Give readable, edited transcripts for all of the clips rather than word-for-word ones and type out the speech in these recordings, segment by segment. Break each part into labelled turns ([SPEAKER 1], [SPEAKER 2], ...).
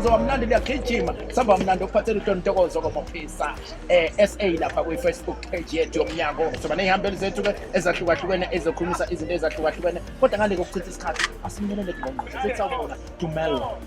[SPEAKER 1] Kuzoba mnandi, liyagijima, sihamba mnandi okuphathela uhlelo Ntokozo koMophisa SA lapha kwi-Facebook page yethu yomnyango. Soba ney'hambeli zethu-ke ezahlukahlukene ezokhulumisa izinto ezahlukahlukene, kodwa ngale kokuchitha isikhathi asimelele kungqongqoshe sithi sawubona, dumela.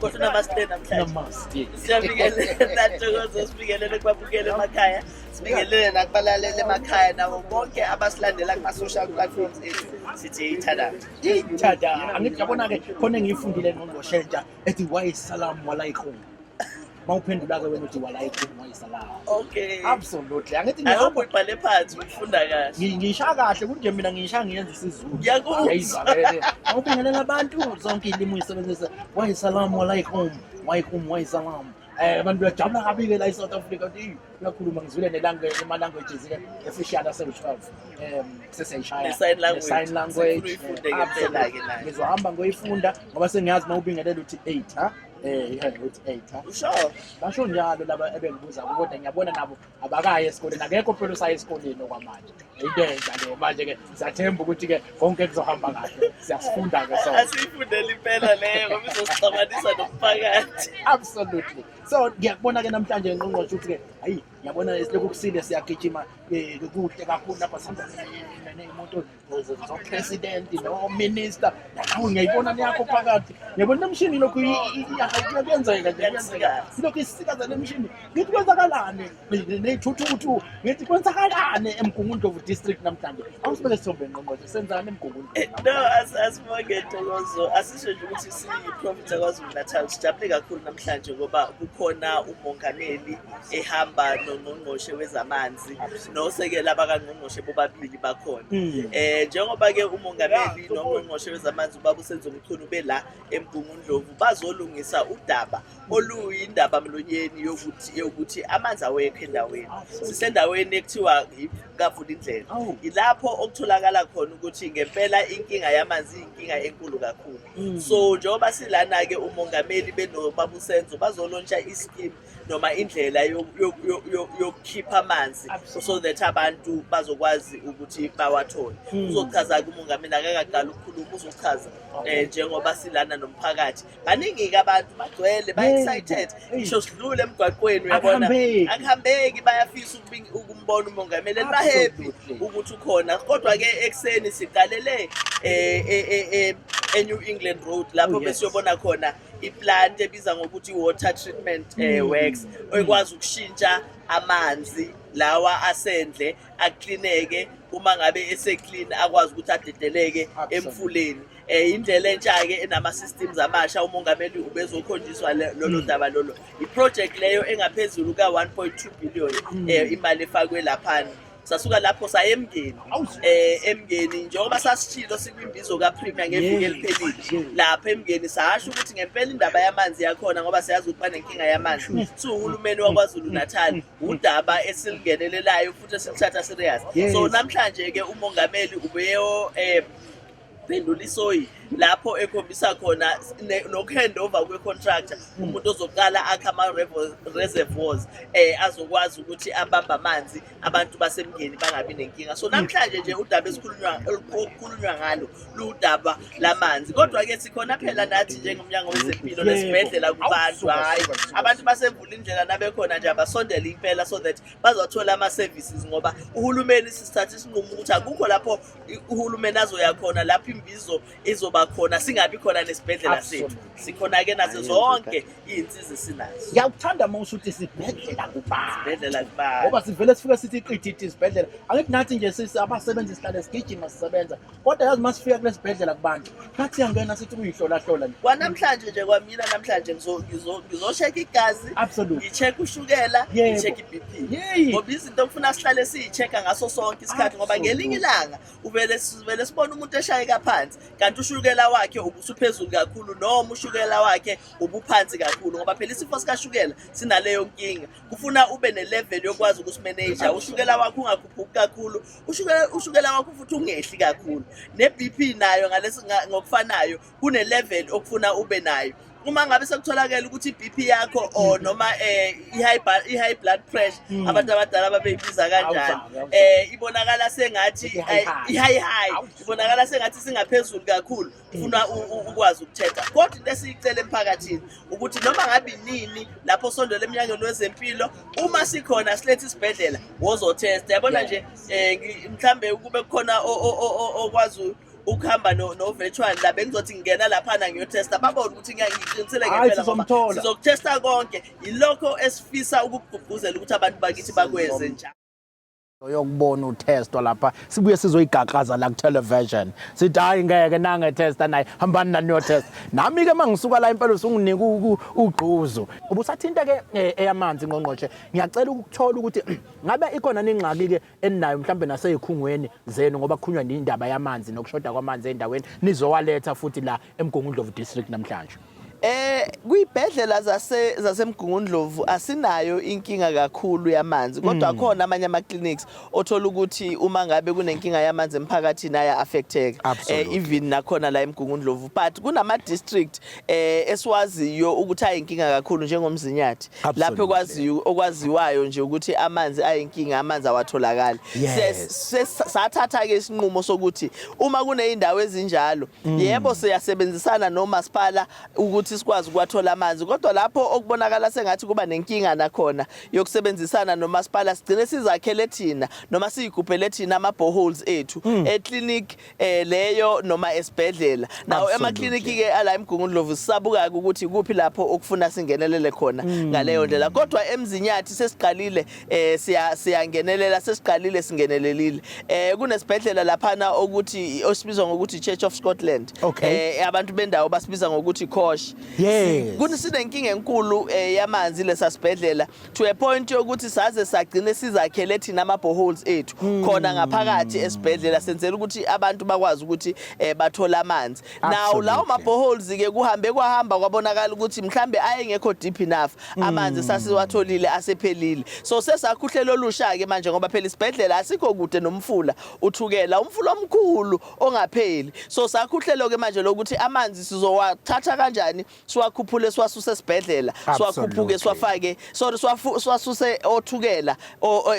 [SPEAKER 2] Kodwa namaste namhlanje.
[SPEAKER 1] Namaste.
[SPEAKER 2] Siyabingelela, Ntokozo, sibingelele kubabukeli emakhaya, sibingelele nakubalaleli emakhaya, nabo bonke abasilandela kuma-social platforms ethu, sithi ithada.
[SPEAKER 1] Ithada. Angithi yabona-ke khona engiyifundile, ngqongqoshe entsha ethi wayisalam walaikum. Mawuphendula-ke wena uthi walaikum wayisalam.
[SPEAKER 2] Okay.
[SPEAKER 1] Absolutely. Angithi
[SPEAKER 2] I hope
[SPEAKER 1] ngihamba
[SPEAKER 2] uyibhale phansi, uyifunda kahle.
[SPEAKER 1] Ngishaya kahle kunje, mina ngishaya ngiyenza isiZulu.
[SPEAKER 2] Ngiyakuzwa.
[SPEAKER 1] Ngiyayizwa-ke. Mawubingelela abantu zonke iy'limi uyisebenzisa, wayisalam walaikum, waikum wayisalam. Abantu bajabula kabi-ke la e-South Africa ukuthi eyi uyakhuluma. Ngizwile nema-languages-ke official asewu-12 sesiyayishaya.
[SPEAKER 2] Ne-sign language.
[SPEAKER 1] Ne-sign language.
[SPEAKER 2] Sifuna uyifunde ngempela-ke nayo.
[SPEAKER 1] Ngizohamba ngoyifunda ngoba sengiyazi uma ubingelela uthi eight ha, yeah, uthi eight ha.
[SPEAKER 2] Usho?
[SPEAKER 1] Basho njalo laba ebengibuza, kodwa ngiyabona nabo abakayi esikoleni, akekho phela usaye esikoleni okwamanje, into entsha leyo. Manje-ke siyathemba ukuthi-ke konke kuzohamba kahle, siyasifunda-ke so.
[SPEAKER 2] Asiyifundele impela leyo ngoba izosixabanisa nomphakathi.
[SPEAKER 1] Absolutely. So ngiyakubona-ke namhlanje, ngqongqoshe, ukuthi-ke hayi, ngiyabona silokhu kusile siyagijima, kuhle kakhulu lapha, sihamba ney'moto zo-president no-minister, nawe ngiyayibona niyakho phakathi, ngiyabona nemishini lokhu kuyenzeka nje, kuyenzeka ilokhu isikaza nemishini. Ngithi kwenzakalani ney'thuthuthu, ngithi kwenzakalani eMgungundlovu District namhlanje? Awusibeke isithombe, ngqongqoshe, senzani eMgungundlovu?
[SPEAKER 2] No, asibonge, Ntokozo. Asisho nje ukuthi siyi-province yaKwaZulu Natal sijabule kakhulu namhlanje ngoba kukhona umongameli ehamba nongqongqoshe wezamanzi nosekela abakangqongqoshe bobabili bakhona. Njengoba ke umongameli nongqongqoshe wezamanzi ubaba uSenzo Mchunu bela eMgungundlovu, bazolungisa udaba oluyindaba mlonyeni yokuthi amanzi awekho endaweni. Sisendaweni ekuthiwa kaVulindlela. Ilapho okutholakala khona ukuthi ngempela inkinga yamanzi iyinkinga enkulu kakhulu. So njengoba silana-ke umongameli benobaba uSenzo bazolontsha i-scheme noma indlela yokukhipha amanzi so that abantu bazokwazi ukuthi bawathole. Uzochaza-ke umongameli, akakaqali ukukhuluma, uzochaza njengoba silana nomphakathi. Baningi-ke abantu, bagcwele, ba-excited. Ngisho sidlule emgwaqweni uyabona
[SPEAKER 1] Akuhambeki.
[SPEAKER 2] Akuhambeki, bayafisa ukumbona umongameli and ba-happy ukuthi ukhona. Kodwa-ke ekuseni siqalele e-New England Road lapho besiyobona khona i-plant ebiza ngokuthi i-water treatment works ekwazi ukushintsha amanzi lawa asendle aklineke, uma ngabe ese-clean akwazi ukuthi adedeleke emfuleni. Indlela entsha-ke enama-systems amasha, umongameli ubezokhonjiswa lolo daba lolo. I-project leyo engaphezulu ka-1.2 billion imali efakwe laphana. Sasuka lapho saya eMngeni. EMngeni, njengoba sasishilo sikwimbizo kaPremier ngeviki eliphelile, lapha eMngeni sasho ukuthi ngempela indaba yamanzi yakhona, ngoba siyazi ukuthi banenkinga yamanzi, siwuhulumeni waKwaZulu Natal udaba esilingenelelayo futhi esilithatha serious. So namhlanje-ke umongameli ubeyo phendula isoyi lapho ekhombisa khona noku-hand over kwe-contractor, umuntu ozoqala akha ama-reservoirs azokwazi ukuthi abambe amanzi, abantu baseMngeni bangabi nenkinga. So namhlanje nje udaba esikhulunywa okukhulunywa ngalo ludaba lamanzi, kodwa-ke sikhona phela nathi njengomnyango wezempilo nesibhedlela kubantu.
[SPEAKER 1] Awu, suka,
[SPEAKER 2] Hhayi,
[SPEAKER 1] suka, suka,
[SPEAKER 2] abantu baseVulindlela nabekhona nje abasondele impela so that bazothola ama-services, ngoba uhulumeni sisithatha isinqumo ukuthi akukho lapho uhulumeni azoya khona lapho imbizo izoba khona singabi khona nesibhedlela sethu. Sikhona-ke nazo zonke iy'nsiza esinazo.
[SPEAKER 1] Ngiyakuthanda uma usuthi isibhedlela kubantu.
[SPEAKER 2] Isibhedlela kubantu.
[SPEAKER 1] Ngoba sivele sifike sithi iqithithi isibhedlela. Angithi nathi nje sisi abasebenzi sihlale sigijima sisebenza, kodwa yazi uma sifika kule sibhedlela kubantu nathi siyangena sithi kuyihlolahlola nje.
[SPEAKER 2] Kwanamhlanje nje, kwamina namhlanje ngizosheka igazi, ngi-check ushukela, ngi-check i-BP, ngoba izinto okufuna sihlale siyi-check-a ngaso sonke isikhathi, ngoba ngelinye ilanga uvele sivele sibone umuntu eshayeka phansi kanti ushukela wakhe ubusuphezulu kakhulu noma ushukela wakhe ubuphansi kakhulu, ngoba phela isifo sikashukela sinaleyo nkinga, kufuna ube ne-level yokwazi ukusimeneja ushukela wakho, ungakhuphuki kakhulu ushukela wakho futhi ungehli kakhulu. Ne-BP nayo ngokufanayo kune-level okufuna ube nayo. Uma ngabe sekutholakele ukuthi i-BP yakho or noma i-high blood pressure, abantu abadala babeyibiza kanjani,
[SPEAKER 1] Awuzange, awuzange.
[SPEAKER 2] Ibonakala sengathi
[SPEAKER 1] I-high high.
[SPEAKER 2] I-high high,
[SPEAKER 1] Awuzange.
[SPEAKER 2] ibonakala sengathi singaphezulu kakhulu, ufuna ukwazi ukuthetha. Kodwa into esiyicela emphakathini ukuthi noma ngabe inini lapho sondela emnyangweni wezempilo, uma sikhona silethe isibhedlela, wozothesta, yabona nje. Mhlambe kube kukhona okwazi ukuhamba no virtual la, bengizothi ngingena laphana ngiyotesta, babone ukuthi ngiqinisele
[SPEAKER 1] Hhayi,
[SPEAKER 2] ngempela, ngoba
[SPEAKER 1] sizomthola.
[SPEAKER 2] sizokuthesta konke. Yilokho esifisa ukugqugquzela ukuthi abantu bakithi bakwenze njalo.
[SPEAKER 1] Yokubona uthestwa lapha, sibuye sizoyigaqaza la ku-television, sithi hhayi, ngeke nange-testa naye, hambani nani niyotesta. Nami-ke uma ngisuka la, impela usunginika ugquzu. Ubusathinta-ke eyamanzi, ngqongqoshe. Ngiyacela ukuthola ukuthi ngabe ikhona ningxaki-ke eninayo mhlawumbe nasey'khungweni zenu, ngoba kukhulunywa nindaba yamanzi nokushoda kwamanzi ey'ndaweni, nizowaletha futhi la eMgungundlovu District namhlanje.
[SPEAKER 2] Kuyibhedlela zaseMgungundlovu asinayo inkinga kakhulu yamanzi, kodwa khona amanye ama clinics othola ukuthi uma ngabe kunenkinga yamanzi emphakathini aya affecteka, even nakhona la eMgungundlovu. But kunama district esiwaziyo ukuthi ayinkinga kakhulu, njengoMzinyathi, lapho ekwaziyo okwaziwayo nje ukuthi amanzi ayinkinga, amanzi awatholakali. Sathatha ke isinqumo sokuthi uma kuneyindawo ezinjalo, yebo, siyasebenzisana nomasipala ukuthi sikwazi ukuwathola amanzi, kodwa lapho okubonakala sengathi kuba nenkinga nakhona yokusebenzisana nomasipala, sigcine sizakhele thina noma siyigubhele thina ama boreholes ethu eclinic leyo noma esibhedlela nawo. Emakliniki ke ala eMgungundlovu sisabuka ukuthi kuphi lapho okufuna singenelele khona ngaleyo ndlela. Kodwa eMzinyathi sesiqalile, siyangenelela, sesiqalile, singenelelile. Kunesibhedlela laphana ukuthi osibizwa ngokuthi Church of Scotland. Abantu bendawo basibiza ngokuthi Kosh. Sinenkinga enkulu yamanzi lesa sibhedlela, to a point yokuthi saze sagcine sizakhele thina ama boreholes ethu khona ngaphakathi esibhedlela, senzela ukuthi abantu bakwazi ukuthi bathole amanzi. Now lawo ma boreholes ke kuhambe kwahamba kwabonakala ukuthi mhlambe ayengekho deep enough, amanzi sasiwatholile asephelile. So sesakha uhlelo olusha ke manje, ngoba phela isibhedlela asikho kude nomfula uThukela, umfula omkhulu ongapheli. So sakha uhlelo ke manje lokuthi amanzi sizowathatha kanjani, siwakhuphule, siwasuse esibhedlela, siwakhuphuke, siwafake, sorry, siwasuse oThukela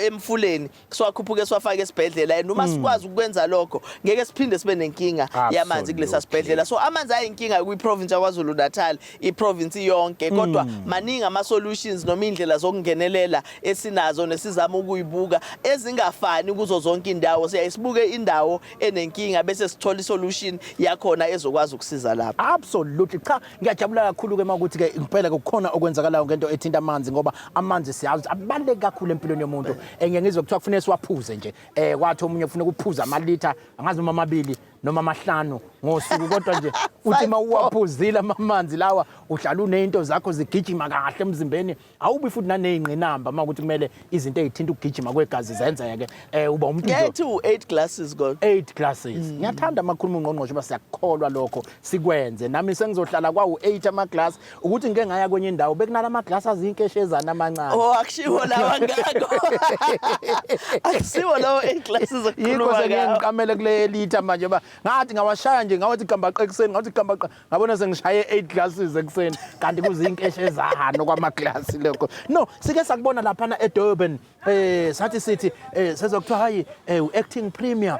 [SPEAKER 2] emfuleni, siwakhuphuke, siwafake esibhedlela. And uma sikwazi ukwenza lokho, ngeke siphinde sibe nenkinga yamanzi kulesa sibhedlela. So amanzi ayinkinga kwi-province yaKwaZulu Natal, i-province yonke, kodwa maningi ama-solutions noma iy'ndlela zokungenelela esinazo nesizama ukuyibuka ezingafani kuzo zonke indawo. Siyaye sibuke indawo enenkinga bese sithola isolution yakhona ezokwazi ukusiza lapho.
[SPEAKER 1] Absolutely. Cha, ngiyajabula kakhulu ke makuthi ke impela kukhona okwenzakalayo ngento ethinta amanzi, ngoba amanzi siyazi ukuthi abaluleke kakhulu empilweni yomuntu. Ngiye ngizwe kuthiwa kufuneka siwaphuze nje. Kwathi omunye kufuneka uphuze amalitha angazi noma amabili noma amahlanu ngosuku, kodwa nje uthi uma uwaphuzile amanzi lawa, uhlala uney'nto zakho zigijima kahle emzimbeni, awubi futhi naney'ngqinamba uma ukuthi kumele izinto ey'thinta ukugijima kwegazi zenzeke. Uba umuntu nje
[SPEAKER 2] Ngethi u-8 glasses kodwa.
[SPEAKER 1] 8 glasses. Ngiyathanda amakhuluma ungqongqoshe uba siyakukholwa lokho, sikwenze. Nami sengizohlala kwawu-8 ama-glass, ukuthi ngike ngaya kwenye indawo bekunala ama-glass azinkeshezana amancane.
[SPEAKER 2] Oh, akushiwo lawa ngako. Akusiwo lawo 8 glasses
[SPEAKER 1] Yikho
[SPEAKER 2] okukhuluma
[SPEAKER 1] sengiye
[SPEAKER 2] ngawo.
[SPEAKER 1] ngiqamele kule litha manje, ba ngathi ngawashaya nje, ngawathi gambaqa ekuseni, ngawathi gambaqa, ngabona sengishaye 8 glasses ekuseni, kanti kuzinkeshezana kwamaglasi lokho. No, sike sakubona laphana eDurban, sathi sithi sezokuthiwa hayi, u-acting premier,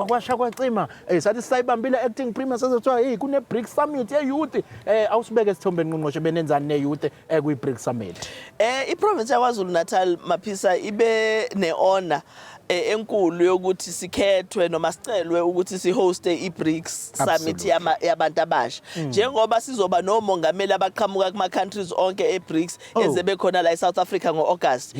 [SPEAKER 1] kwasha kwacima. Sathi sisayibambile acting premier, sezokuthiwa hey, kune BRICS summit ye-youth. Awusibeke esithombeni, ngqongqoshe, benenzani ne-youth kwi-BRICS summit?
[SPEAKER 2] I-province yaKwaZulu Natal, Maphisa, ibe ne-honor enkulu yokuthi sikhethwe noma sicelwe ukuthi sihoste i-BRICS summit yabantu abasha, njengoba sizoba nomongameli abaqhamuka kuma countries onke e-BRICS ezebe khona la eSouth Africa ngo-August.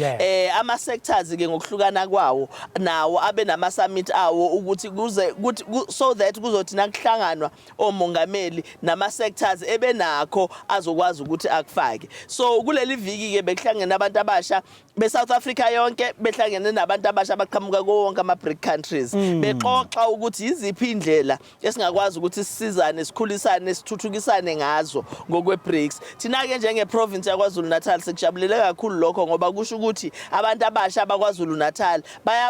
[SPEAKER 2] Ama sectors ke ngokuhlukana kwawo nawo abe nama summit awo ukuthi kuze kuthi so that kuzothi nakuhlanganwa omongameli nama sectors ebenakho azokwazi ukuthi akufake. So kuleli viki ke bekuhlangene abantu abasha. be-South Africa yonke behlangene nabantu abasha abaqhamuka kuwo wonke ama-BRIC countries, bexoxa ukuthi yiziphi indlela esingakwazi ukuthi sisizane, sikhulisane, sithuthukisane ngazo ngokwe-BRICS. Thina-ke njenge-province yaKwaZulu Natal sikujabulele kakhulu lokho, ngoba kusho ukuthi abantu abasha abakwaZulu Natal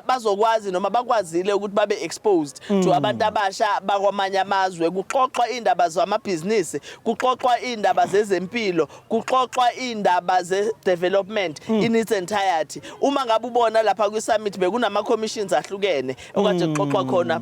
[SPEAKER 2] bazokwazi noma bakwazile ukuthi babe exposed to abantu abasha bakwamanye amazwe. Kuxoxwa indaba zamabhizinisi, kuxoxwa indaba zezempilo, kuxoxwa indaba ze-development in its entirety. Uma ngabe ubona lapha kwi-summit, bekunama-commissions ahlukene okade kuxoxwa khona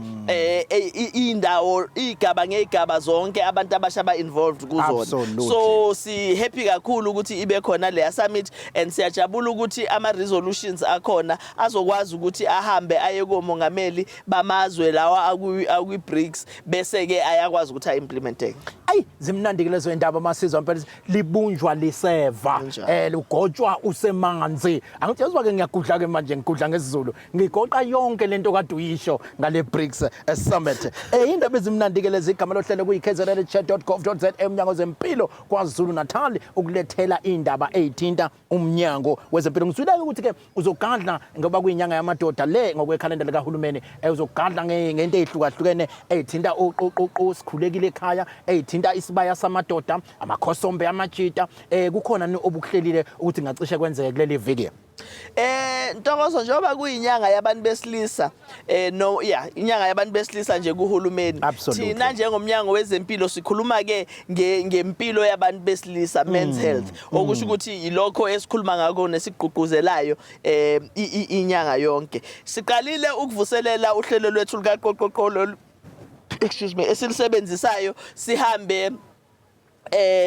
[SPEAKER 2] indawo, igaba ngey'gaba zonke abantu abasha ba-involved kuzona. So si happy kakhulu ukuthi ibe khona leya summit, and siyajabula ukuthi ama resolutions akhona azokwazi ukuthi ahambe aye komongameli bamazwe lawa akwi BRICS, bese ke ayakwazi ukuthi a-implementeke.
[SPEAKER 1] Ayi, zimnandi ke lezo indaba masizwa impela, libunjwa liseva.
[SPEAKER 2] Kanjalo.
[SPEAKER 1] Lugotshwa usemanzi. Angithi yazwa ke, ngiyagudla ke manje, ngigudla ngesiZulu, ngigoqa yonke lento kade uyisho ngale BRICS summit. Indaba ezimnandi ke lezi. Igama lohlelo kuyi-kzn.gov.za, umnyango wezempilo KwaZulu Natal ukulethela indaba eyithinta umnyango wezempilo. Ngizwile ukuthi ke uzogadla, ngoba kuyinyanga yamadoda le ngokwekhalenda likahulumeni, uzogadla ngento ey'hlukahlukene ey'thinta uquququ sikhulekile ekhaya, ey'thinta isibaya samadoda, amakhosombe, amajita. Kukhona ni obukuhlelile ukuthi ngacishe kwenzeke kuleli viki?
[SPEAKER 2] Ntokozo, njengoba kuyinyanga yabantu besilisa, no, yeah, inyanga yabantu besilisa nje kuhulumeni. Thina njengomnyango wezempilo sikhuluma ke ngempilo yabantu besilisa, men's health, okusho ukuthi ilokho esikhuluma ngakho nesigqugquzelayo inyanga yonke. Siqalile ukuvuselela uhlelo lwethu lukaqoqoqo lolu, excuse me, esilisebenzisayo, sihambe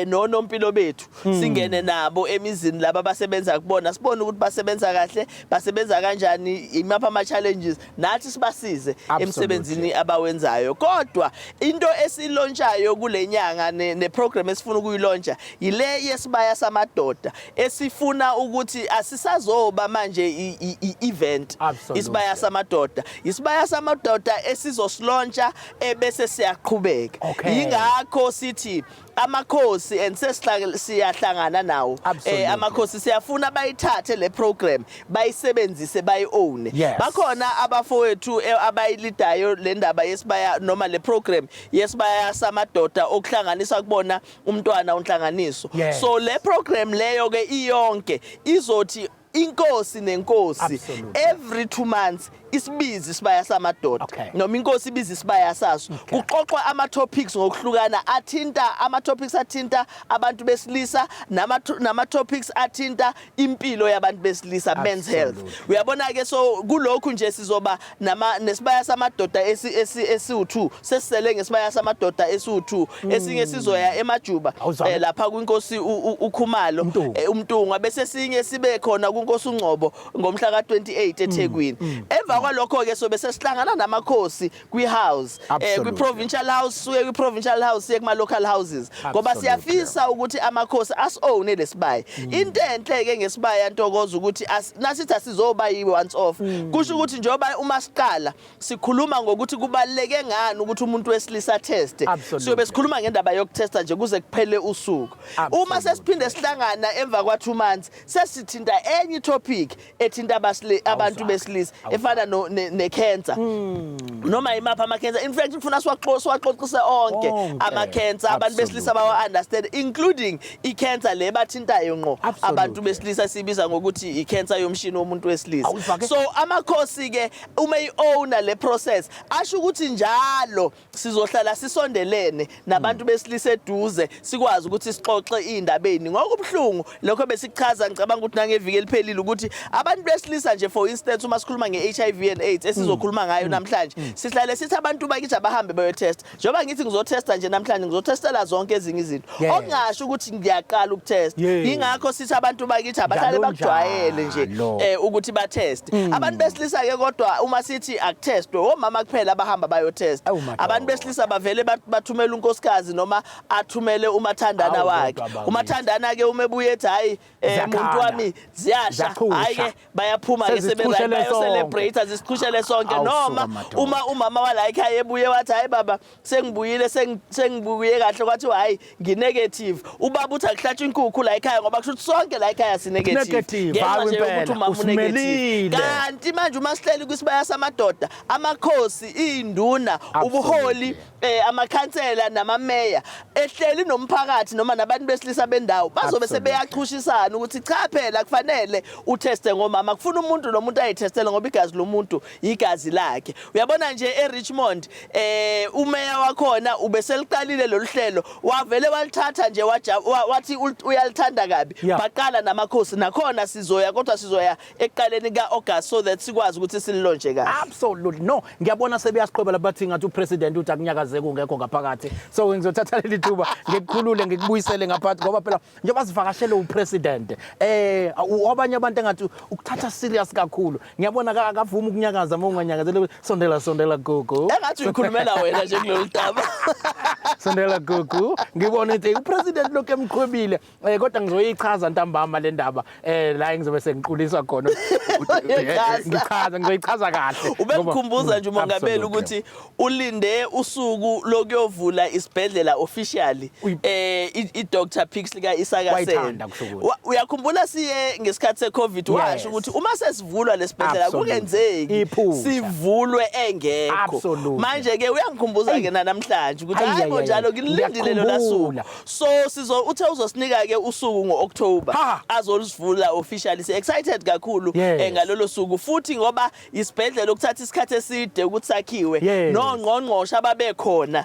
[SPEAKER 2] nonompilo bethu, singene nabo emizini laba abasebenza kubona, sibone ukuthi basebenza kahle, basebenza kanjani, imapha ama challenges, nathi sibasize emsebenzini abawenzayo. Kodwa into esilaunchayo kule nyanga ne program esifuna ukuyilontsha yile yesibaya samadoda, esifuna ukuthi asisazoba manje i-event. Isibaya samadoda, isibaya samadoda esizosilauncha ebese siyaqhubeka. Yingakho sithi amakhosi, and siyahlangana nawo amakhosi, siyafuna bayithathe le program, bayisebenzise, bayi-own. Bakhona abafowethu abayilidayo le ndaba yesibaya noma le program yesibaya samadoda, okuhlanganisa kubona umntwana unhlanganiso. So le program leyo ke iyonke izothi inkosi nenkosi every 2 months isibizi isibaya samadoda, noma inkosi ibiza isibaya saso, kuxoxwa ama topics ngokuhlukana athinta ama topics athinta abantu besilisa nama topics athinta impilo yabantu besilisa, men's health. Uyabona ke, so kulokhu nje sizoba nama nesibaya samadoda esi esi esiwu2, sesisele ngesibaya samadoda esiwu2, esinye sizoya emajuba
[SPEAKER 1] Awuzame.
[SPEAKER 2] Lapha kwinkosi uKhumalo,
[SPEAKER 1] uMntungwa.
[SPEAKER 2] uMntungwa, bese sinye sibe khona kunkosi uNgcobo ngomhla ka28 eThekwini. Emva kwalokho ke sobe sesihlangana namakhosi kwi-house, kwi-provincial house, suke kwi-provincial house siye kuma local houses, ngoba siyafisa ukuthi amakhosi asi-own lesibaya. Into enhle ke ngesibaya, Ntokozo, ukuthi nasithi asizoba yi once off, kusho ukuthi njengoba uma siqala sikhuluma ngokuthi kubaluleke ngani ukuthi umuntu wesilisa test, siyobe sikhuluma ngendaba yokutesta nje kuze kuphele usuku. Uma sesiphinde sihlangana emva kwa 2 months, sesithinta enye topic ethinta abantu besilisa, efana no ne-cancer noma imaphi ama-cancer. In fact, kufuna siwaxoxise onke
[SPEAKER 1] Onke.
[SPEAKER 2] ama-cancer abantu besilisa bawa-understand, including i-cancer le bathintayo ngqo abantu besilisa, siyibiza ngokuthi i-cancer yomshini womuntu wesilisa.
[SPEAKER 1] Awuzwa-ke?
[SPEAKER 2] So amakhosi ke uma i-owner le process, asho ukuthi njalo sizohlala sisondelene nabantu besilisa eduze, sikwazi ukuthi sixoxe iy'ndabeni ngokubuhlungu. Lokho besikuchaza, ngicabanga ukuthi nangeviki eliphelile, ukuthi abantu besilisa nje, for instance, uma sikhuluma nge-HIV and AIDS esizokhuluma ngayo namhlanje, sihlale sithi abantu bakithi abahambe bayotesta. Njengoba ngithi ngizotesta nje namhlanje, ngizotestela zonke ezinye izinto, okungasho ukuthi ngiyaqala ukutesta. Yingakho sithi abantu bakithi abahlale
[SPEAKER 1] Njalo
[SPEAKER 2] bakujwayele nje
[SPEAKER 1] njalo.
[SPEAKER 2] Ukuthi batheste abantu besilisa ke. Kodwa uma sithi akuthestwe, omama kuphela abahamba bayotesta.
[SPEAKER 1] Awu, madoda.
[SPEAKER 2] Abantu besilisa bavele bathumele unkosikazi noma athumele umathandana
[SPEAKER 1] Awu,
[SPEAKER 2] wakhe.
[SPEAKER 1] kodwa bakithi.
[SPEAKER 2] Umathandana ke uma ebuye ethi, "Hayi,
[SPEAKER 1] Ziyakhala.
[SPEAKER 2] muntu wami, ziyasha."
[SPEAKER 1] Ziyachusha.
[SPEAKER 2] Hayi ke, bayaphuma ke,
[SPEAKER 1] Sezichushele
[SPEAKER 2] sebe
[SPEAKER 1] sonke.
[SPEAKER 2] bayo celebrate. escalators isiqhushele sonke.
[SPEAKER 1] Awusuka,
[SPEAKER 2] Noma
[SPEAKER 1] madoda.
[SPEAKER 2] uma umama wala ekhaya ebuye wathi, "Hayi baba, sengibuyile, sengibuye kahle," kwathiwa, "Hayi, ngi-negative," ubaba uthi akuhlatshwe inkukhu la ekhaya, ngoba kusho ukuthi sonke la ekhaya si-negative.
[SPEAKER 1] Negative,
[SPEAKER 2] Ngenxa
[SPEAKER 1] hawu
[SPEAKER 2] nje yokuthi
[SPEAKER 1] impela,
[SPEAKER 2] umama u-negative.
[SPEAKER 1] usimelile.
[SPEAKER 2] Kanti manje uma sihleli kwisibaya samadoda, amakhosi, iy'nduna, ubuholi, amakhansela namameya ehleli nomphakathi noma nabantu besilisa bendawo, bazobe sebeyachushisana ukuthi cha phela, kufanele utheste ngomama, kufuna umuntu nomuntu ayithestele, ngoba igazi lomuntu igazi lakhe. Uyabona nje eRichmond, umeya wakhona ubeseliqalile lolu hlelo, wavele walithatha nje, wathi uyalithanda kabi. Baqala namakhosi nakhona, sizoya, kodwa sizoya ekuqaleni ka-August so that sikwazi ukuthi sili-launche kahle.
[SPEAKER 1] Absolutely. No, ngiyabona sebeyasiqhwebela, bathi ngathi upresident uthi akunyakazeke ungekho ngaphakathi. So ngizothatha leli thuba ngikukhulule, ngikubuyisele ngaphakathi, ngoba phela njengoba sivakashele upresident, abanye abantu engathi ukuthatha serious kakhulu. Ngiyabona akavumi ukunyakaza uma unganyakazeli. Sondela, sondela gogo.
[SPEAKER 2] Engathi uyikhulumela wena nje kulolu daba.
[SPEAKER 1] Sondela gogo. Ngibona ukuthi upresident lokhu emqhwebile. Kodwa ngizoyichaza ntambama le ndaba la engizobe sengiquliswa khona.
[SPEAKER 2] Uyoyichaza.
[SPEAKER 1] Ngichaza, ngizoyichaza kahle.
[SPEAKER 2] Ubemkhumbuza nje umongameli
[SPEAKER 1] Absolutely.
[SPEAKER 2] ukuthi ulinde usuku lokuyovula isibhedlela officially, i-Dr Pixley ka Isaka Seme.
[SPEAKER 1] Wayithanda kusho ukuthi.
[SPEAKER 2] Uyakhumbula siye ngesikhathi seCovid, washo ukuthi uma sesivulwa lesibhedlela kungenzeki
[SPEAKER 1] Iphutha.
[SPEAKER 2] sivulwe engekho. Manje ke uyangikhumbuza ke namhlanje ukuthi
[SPEAKER 1] Ayi,
[SPEAKER 2] hayi bo,
[SPEAKER 1] ayi,
[SPEAKER 2] njalo
[SPEAKER 1] ayi.
[SPEAKER 2] ngilindile lo suku.
[SPEAKER 1] Ngiyakhumbula.
[SPEAKER 2] So sizo uthe uzosinika ke usuku ngo-October azolivula officially. Si excited kakhulu ngalolo suku futhi, ngoba isibhedlela okuthatha isikhathi eside ukuthi sakhiwe, nongqongqoshe ababekhona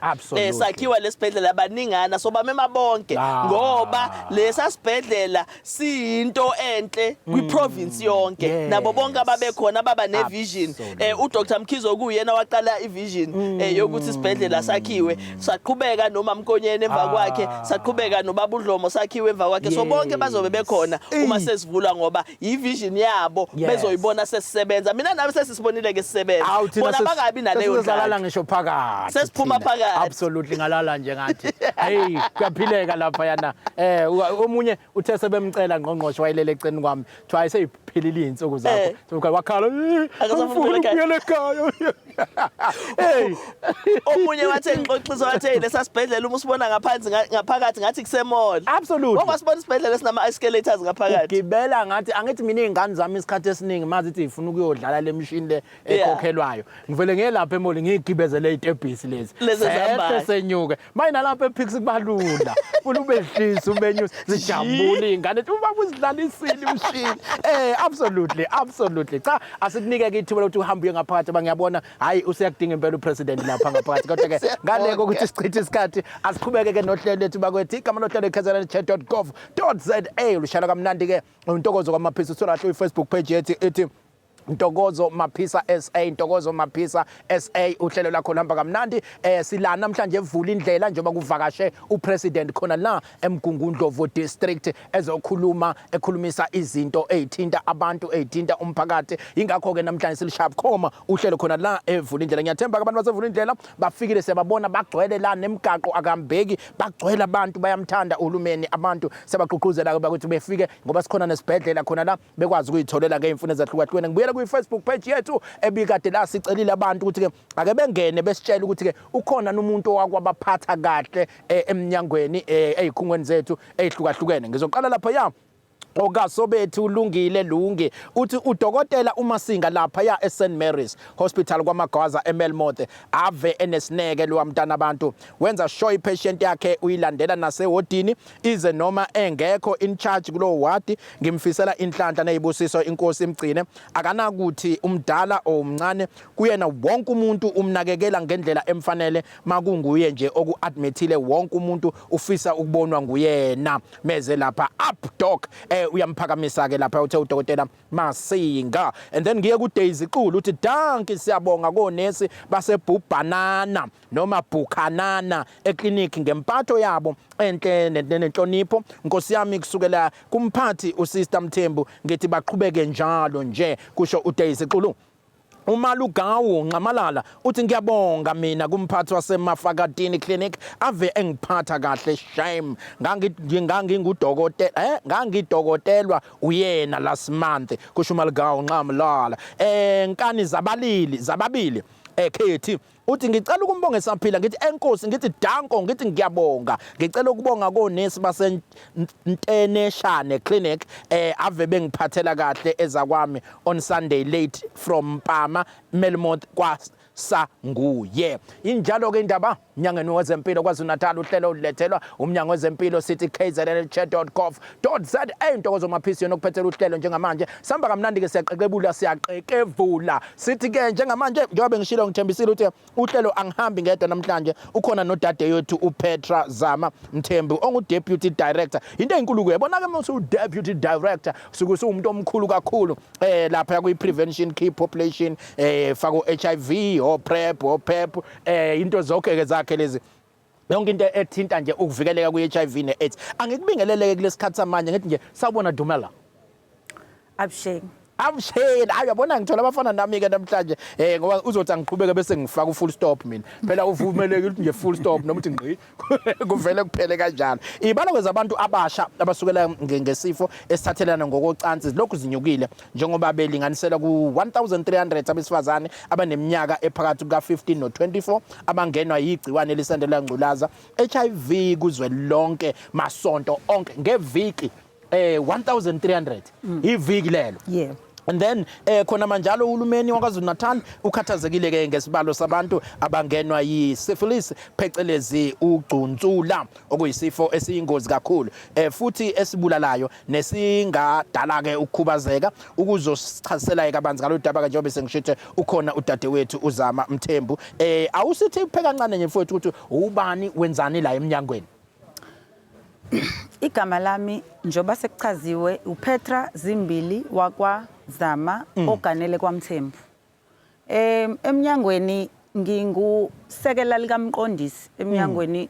[SPEAKER 2] sakhiwa lesibhedlela baningana, so bamema bonke, ngoba lesa sibhedlela siyinto enhle kwi-province yonke. Nabo bonke ababekhona baba ne-vision. uDr Mkhize okuyena waqala i-vision yokuthi isibhedlela sakhiwe, saqhubeka noma Mkonyeni emva kwakhe, saqhubeka nobaba uDlomo, sakhiwe emva kwakhe. So bonke bazobe bekhona uma sesivulwa, ngoba i-vision yabo bezoyibona sesisebenza. Mina nami sesisibonile ke sisebenza.
[SPEAKER 1] Awu, thina
[SPEAKER 2] Bona bangabi naleyo
[SPEAKER 1] sesizalala
[SPEAKER 2] ndlela.
[SPEAKER 1] Ngisho phakathi.
[SPEAKER 2] Sesiphuma
[SPEAKER 1] Thina.
[SPEAKER 2] phakathi.
[SPEAKER 1] Absolutely, ngalala nje ngathi. Hey, kuyaphileka lapha yana. Omunye uthe sebemcela ngqongqoshe, wayelele eceleni kwami. Kuthiwa ayiseyiphilile iy'nsuku zakho. So wakhala,
[SPEAKER 2] Akasafuni
[SPEAKER 1] "Angifuni
[SPEAKER 2] ukubuyela ekhaya."
[SPEAKER 1] Ukubuyela ekhaya. Hey,
[SPEAKER 2] Omunye wathe ngixoxisa, wathe lesa sibhedlela uma usibona ngaphansi, ngaphakathi ngathi kuse-mall. Wangasibona isibhedlela esinama escalators ngaphakathi.
[SPEAKER 1] Ugibela ngathi, angithi mina iy'ngane zami isikhathi esiningi mazithi zifuna ukuyodlala le mishini le ekhokhelwayo, ngivele ngiye lapha e-mall, ngiyigibezele iy'tebhisi lezi.
[SPEAKER 2] Lezi
[SPEAKER 1] Sehle
[SPEAKER 2] ezihambayo.
[SPEAKER 1] senyuke. Maye, nalapha ePix kubalula, funa ubehlisa, ubenyusa, zijabule iy'ngane, ethi ubaba uzidlalisile imishini. Absolutely, absolutely. Cha, asikunike-ke ithuba lokuthi uhambe uye ngaphakathi, ngoba ngiyabona hhayi, useyakudinga impela upresident lapha ngaphakathi. Kodwa-ke
[SPEAKER 2] Siyabonga.
[SPEAKER 1] ngale kokuthi sichithe isikhathi, asiqhubeke-ke nohlelo lethu bakwethu. Igama lohlelo i-kzn.gov.za, lushayela kamnandi-ke uNtokozo kwaMaphisa. Uthola kahle kwi-Facebook page yethu, ithi Ntokozo Maphisa SA, Ntokozo Maphisa SA. Uhlelo lakho luhamba kamnandi. Sila namhlanje evula indlela njengoba kuvakashe upresident khona la eMgungundlovu District, ezokhuluma, ekhulumisa izinto ezithinta abantu, ezithinta umphakathi. Ingakho ke namhlanje silishaya bukhoma uhlelo khona la evula indlela. Ngiyathemba ke abantu basevula indlela bafikile, siyababona bagcwele la, nemigaqo akambeki, bagcwele abantu, bayamthanda uhulumeni abantu. Siyabagqugquzela ke ukuthi befike, ngoba sikhona nesibhedlela khona la, bekwazi ukuyitholela ngey'mfuno ezahlukahlukene. Ngibuyela kwi-Facebook page yethu ebikade la sicelile abantu ukuthi-ke ake bengene besitshele ukuthi-ke ukhona umuntu owakwabaphatha kahle emnyangweni, ey'khungweni zethu ey'hlukahlukene. Ngizoqala lapha ya okasobethu ulungile lungi, uthi udokotela uMasinga lapha ya eSt Mary's Hospital kwaMagwaza eMelmoth, ave enesineke lo mntana abantu, wenza sure ipatient yakhe uyilandela nasewodini ize noma engekho in charge kulowo wadi. Ngimfisela inhlanhla nezibusiso, inkosi imgcine. Akanakuthi umdala or umncane kuyena, wonke umuntu umnakekela ngendlela emfanele. Makunguye nje oku-admithile, wonke umuntu ufisa ukubonwa nguyena meze lapha. Up doc. Uyamphakamisa ke lapha, uthe udokotela Masinga. And then ngiye ku Daisy Xulu, uthi dankie, siyabonga konesi basebhubhanana noma Bukhanana eclinic ngempatho yabo enhle nenhlonipho. Nkosi yami, kusukela kumphathi uSister Mthembu, ngithi baqhubeke njalo nje, kusho uDaisy Xulu. UMalugawu Nxamalala uthi ngiyabonga mina kumphathi waseMafakatini Clinic ave engiphatha kahle shame ngangingudokotela ngangidokotelwa uyena last month kusho uMalugawu Nxamalala nkani zabalili zababili ekhethi uthi ngicela ukumbonga esaphila ngithi enkosi ngithi danko ngithi ngiyabonga ngicela ukubonga konesi baseNteneshane Clinic ave bengiphathela kahle ezakwami on Sunday late from Mpama Melmoth kwa sanguye injalo ke indaba mnyangweni wezempilo KwaZulu-Natal uhlelo olulethelwa umnyango wezempilo sithi kznlchair.gov.za Ntokozo Maphisi yona okuphethela uhlelo njengamanje sihamba kamnandi ke siyaqeqebula siyaqekevula sithi ke njengamanje njengoba bengishilo ngithembisile ukuthi uhlelo angihambi ngedwa namhlanje ukhona nodade yethu uPetra Zama Mthembu ongu-deputy director into enkulu ke yabona ke uma usu-deputy director usuke usuwumuntu omkhulu kakhulu lapha kwi-prevention key population faka o-HIV o-PrEP o-PEP into zonke ke zakhe lezi yonke into ethinta nje ukuvikeleka kwi-HIV ne-AIDS angikubingeleleke kulesikhathi samanje ngithi nje sawubona Dumela.
[SPEAKER 3] Avuxeni.
[SPEAKER 1] Avuxeni hayi uyabona ngithola abafana nami ke namhlanje ngoba uzothi angiqhubeke bese ngifaka u-full stop mina phela uvumelekile ukuthi nje full stop noma uthi ngqi kuvele kuphele kanjalo ibalo kwezabantu abasha abasukela ngesifo esithathelana ngokocansi lokhu zinyukile njengoba belinganisela ku-1300 abesifazane abaneminyaka ephakathi kuka-15 no-24 abangenwa yigciwane elisandulela ngculaza HIV kuzwe lonke masonto onke ngeviki 1300 iviki lelo.
[SPEAKER 3] Yeah.
[SPEAKER 1] And then khona manjalo uhulumeni waKwaZulu Natal ukhathazekile ke ngesibalo sabantu abangenwa yi-syphilis phecelezi ugcunsula okuyisifo esiyingozi kakhulu futhi esibulalayo nesingadala ke ukukhubazeka ukuzosichazisela kabanzi ngalolu daba ke njengoba sengishithe ukhona udadewethu uZama Mthembu awusithi pheka kancane nje mfowethu ukuthi ubani wenzani la eminyangweni.
[SPEAKER 3] Igama lami njengoba sekuchaziwe uPetra Zimbili wakwa Zama oganele kwaMthembu. Emnyangweni ngingusekela likamqondisi emnyangweni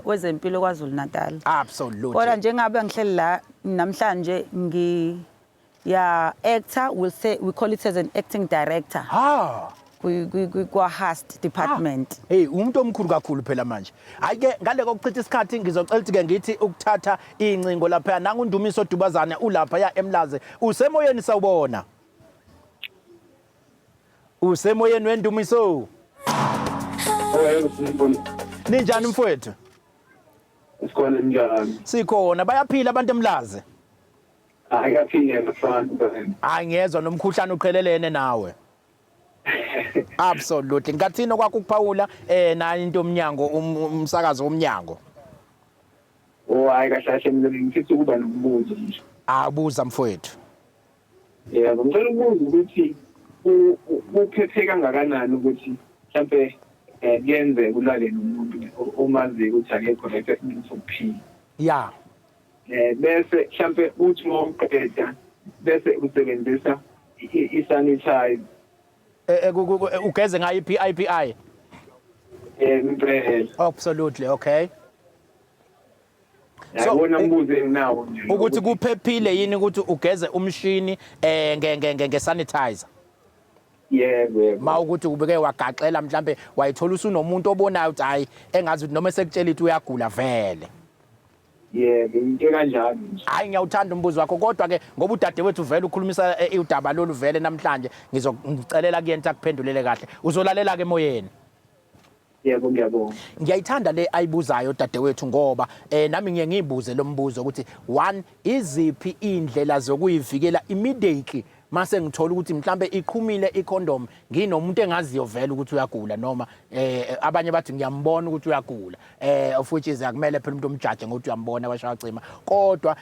[SPEAKER 3] wezempilo KwaZulu Natal.
[SPEAKER 1] Absolutely.
[SPEAKER 3] Kodwa njengabe ngihleli la namhlanje ngi ya actor we'll say we call it as an acting director. Kwa HAST department.
[SPEAKER 1] Hey umuntu omkhulu kakhulu phela manje. Hayi ke ngale kokuchitha isikhathi ngizocela ukuthi ke ngithi ukuthatha incingo lapha nangundumiso Dubazane ulapha ya eMlazi. Usemoyeni sawubona. Usemoyeni wendumiso. Ninjani mfowethu?
[SPEAKER 4] Sikhona njani?
[SPEAKER 1] Sikhona bayaphila abantu eMlazi.
[SPEAKER 4] Hayi kaphile mfana.
[SPEAKER 1] Hayi ngiyezwa nomkhuhlane uqhelelene nawe. Absolutely. Ngathini okwakho ukuphawula nayo into omnyango umsakazo womnyango.
[SPEAKER 4] Oh hayi kahle kahle mina ngifisa ukuba nombuzo nje.
[SPEAKER 1] Abuza mfowethu.
[SPEAKER 4] Yebo, ngicela ukubuza ukuthi kuphephe kangakanani ukuthi mhlambe kuyenzeka ulale nomuntu omaziyo ukuthi akekho right esimeni sokuphila.
[SPEAKER 1] Yeah.
[SPEAKER 4] Bese mhlambe uthi mawuqeda bese usebenzisa i-sanitizer.
[SPEAKER 1] Ugeze ngayo i-PIPI.
[SPEAKER 4] Impela.
[SPEAKER 1] Absolutely, okay.
[SPEAKER 4] So yabona umbuzo enginawo nje
[SPEAKER 1] ukuthi kuphephile yini ukuthi ugeze umshini nge sanitizer.
[SPEAKER 4] Yebo.
[SPEAKER 1] Ma ukuthi ubeke wagaxela mhlambe wayithola usunomuntu obonayo ukuthi hayi engazi ukuthi noma esekutshela ukuthi uyagula vele.
[SPEAKER 4] Yebo, into kanjalo nje.
[SPEAKER 1] Hayi ngiyawuthanda umbuzo wakho kodwa ke ngoba udadewethu vele ukhulumisa udaba lolu vele namhlanje ngizokucelela kuyena akuphendulele kahle. Uzolalela ke emoyeni.
[SPEAKER 4] Yebo ngiyabonga.
[SPEAKER 1] Ngiyayithanda le ayibuzayo dadewethu ngoba nami ngiye ngiyibuze lo mbuzo ukuthi one iziphi indlela zokuyivikela immediately mase ngithola ukuthi mhlambe iqhumile icondom nginomuntu engaziyo vele ukuthi uyagula noma abanye bathi ngiyambona ukuthi uyagula of which is akumele phela umuntu omjaje ngokuthi uyambona kwashaya cima kodwa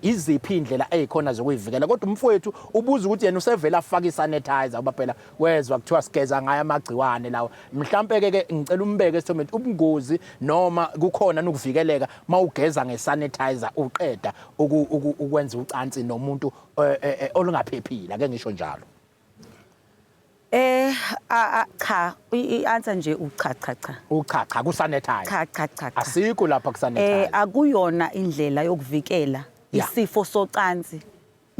[SPEAKER 1] iziphi indlela ezikhona zokuyivikela kodwa umfowethu ubuza ukuthi yena usevela afaka isanitizer ngoba phela wezwa kuthiwa sigeza ngayo amagciwane lawa mhlambe ke ngicela umbeke esithombeni ubungozi noma kukhona nokuvikeleka mawugeza ngesanitizer uqeda ukwenza ucansi nomuntu olungaphephile ake ngisho njalo.
[SPEAKER 3] Cha i-answer nje ucha cha cha.
[SPEAKER 1] Ucha cha ku sanitizer.
[SPEAKER 3] Cha cha cha.
[SPEAKER 1] Asikho lapha ku sanitizer.
[SPEAKER 3] Akuyona indlela yokuvikela isifo socansi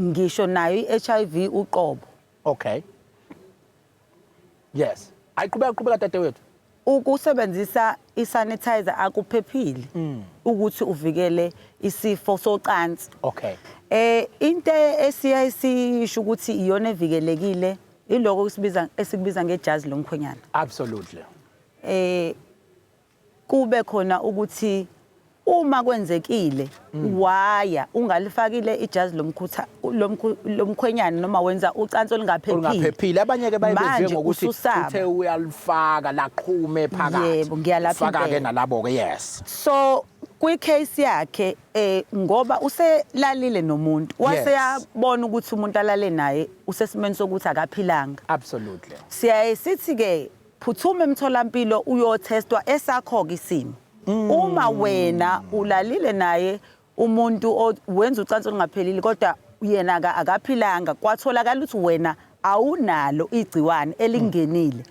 [SPEAKER 3] ngisho nayo iHIV uqobo.
[SPEAKER 1] Okay. Yes, ayiqhubeka, qhubeka dadewethu.
[SPEAKER 3] Ukusebenzisa i-sanitizer akuphephile ukuthi uvikele isifo socansi. Into esiyaye sisho ukuthi iyona evikelekile iloko esikubiza ngejazi lomkhwenyana. Kube khona ukuthi uma kwenzekile waya ungalifakile ijazi lomkhwenyana noma wenza ucansi olungaphephile.
[SPEAKER 1] Olungaphephile, abanye ke bayebeziwe
[SPEAKER 3] Manje
[SPEAKER 1] ngokuthi
[SPEAKER 3] ususaba.
[SPEAKER 1] Uthe uyalifaka laqhume phakathi.
[SPEAKER 3] Yebo, ngiyalapha
[SPEAKER 1] Faka ke
[SPEAKER 3] impela.
[SPEAKER 1] nalabo ke, yes.
[SPEAKER 3] So kwi case yakhe, ngoba uselalile nomuntu, waseyabona ukuthi umuntu alale naye usesimeni sokuthi akaphilanga. Siyaye sithi ke phuthuma emtholampilo uyotestwa esakho ke isimo. Uma wena ulalile naye umuntu wenza ucansi olungaphelile kodwa yena akaphilanga, kwatholakala ukuthi wena awunalo igciwane elingenile.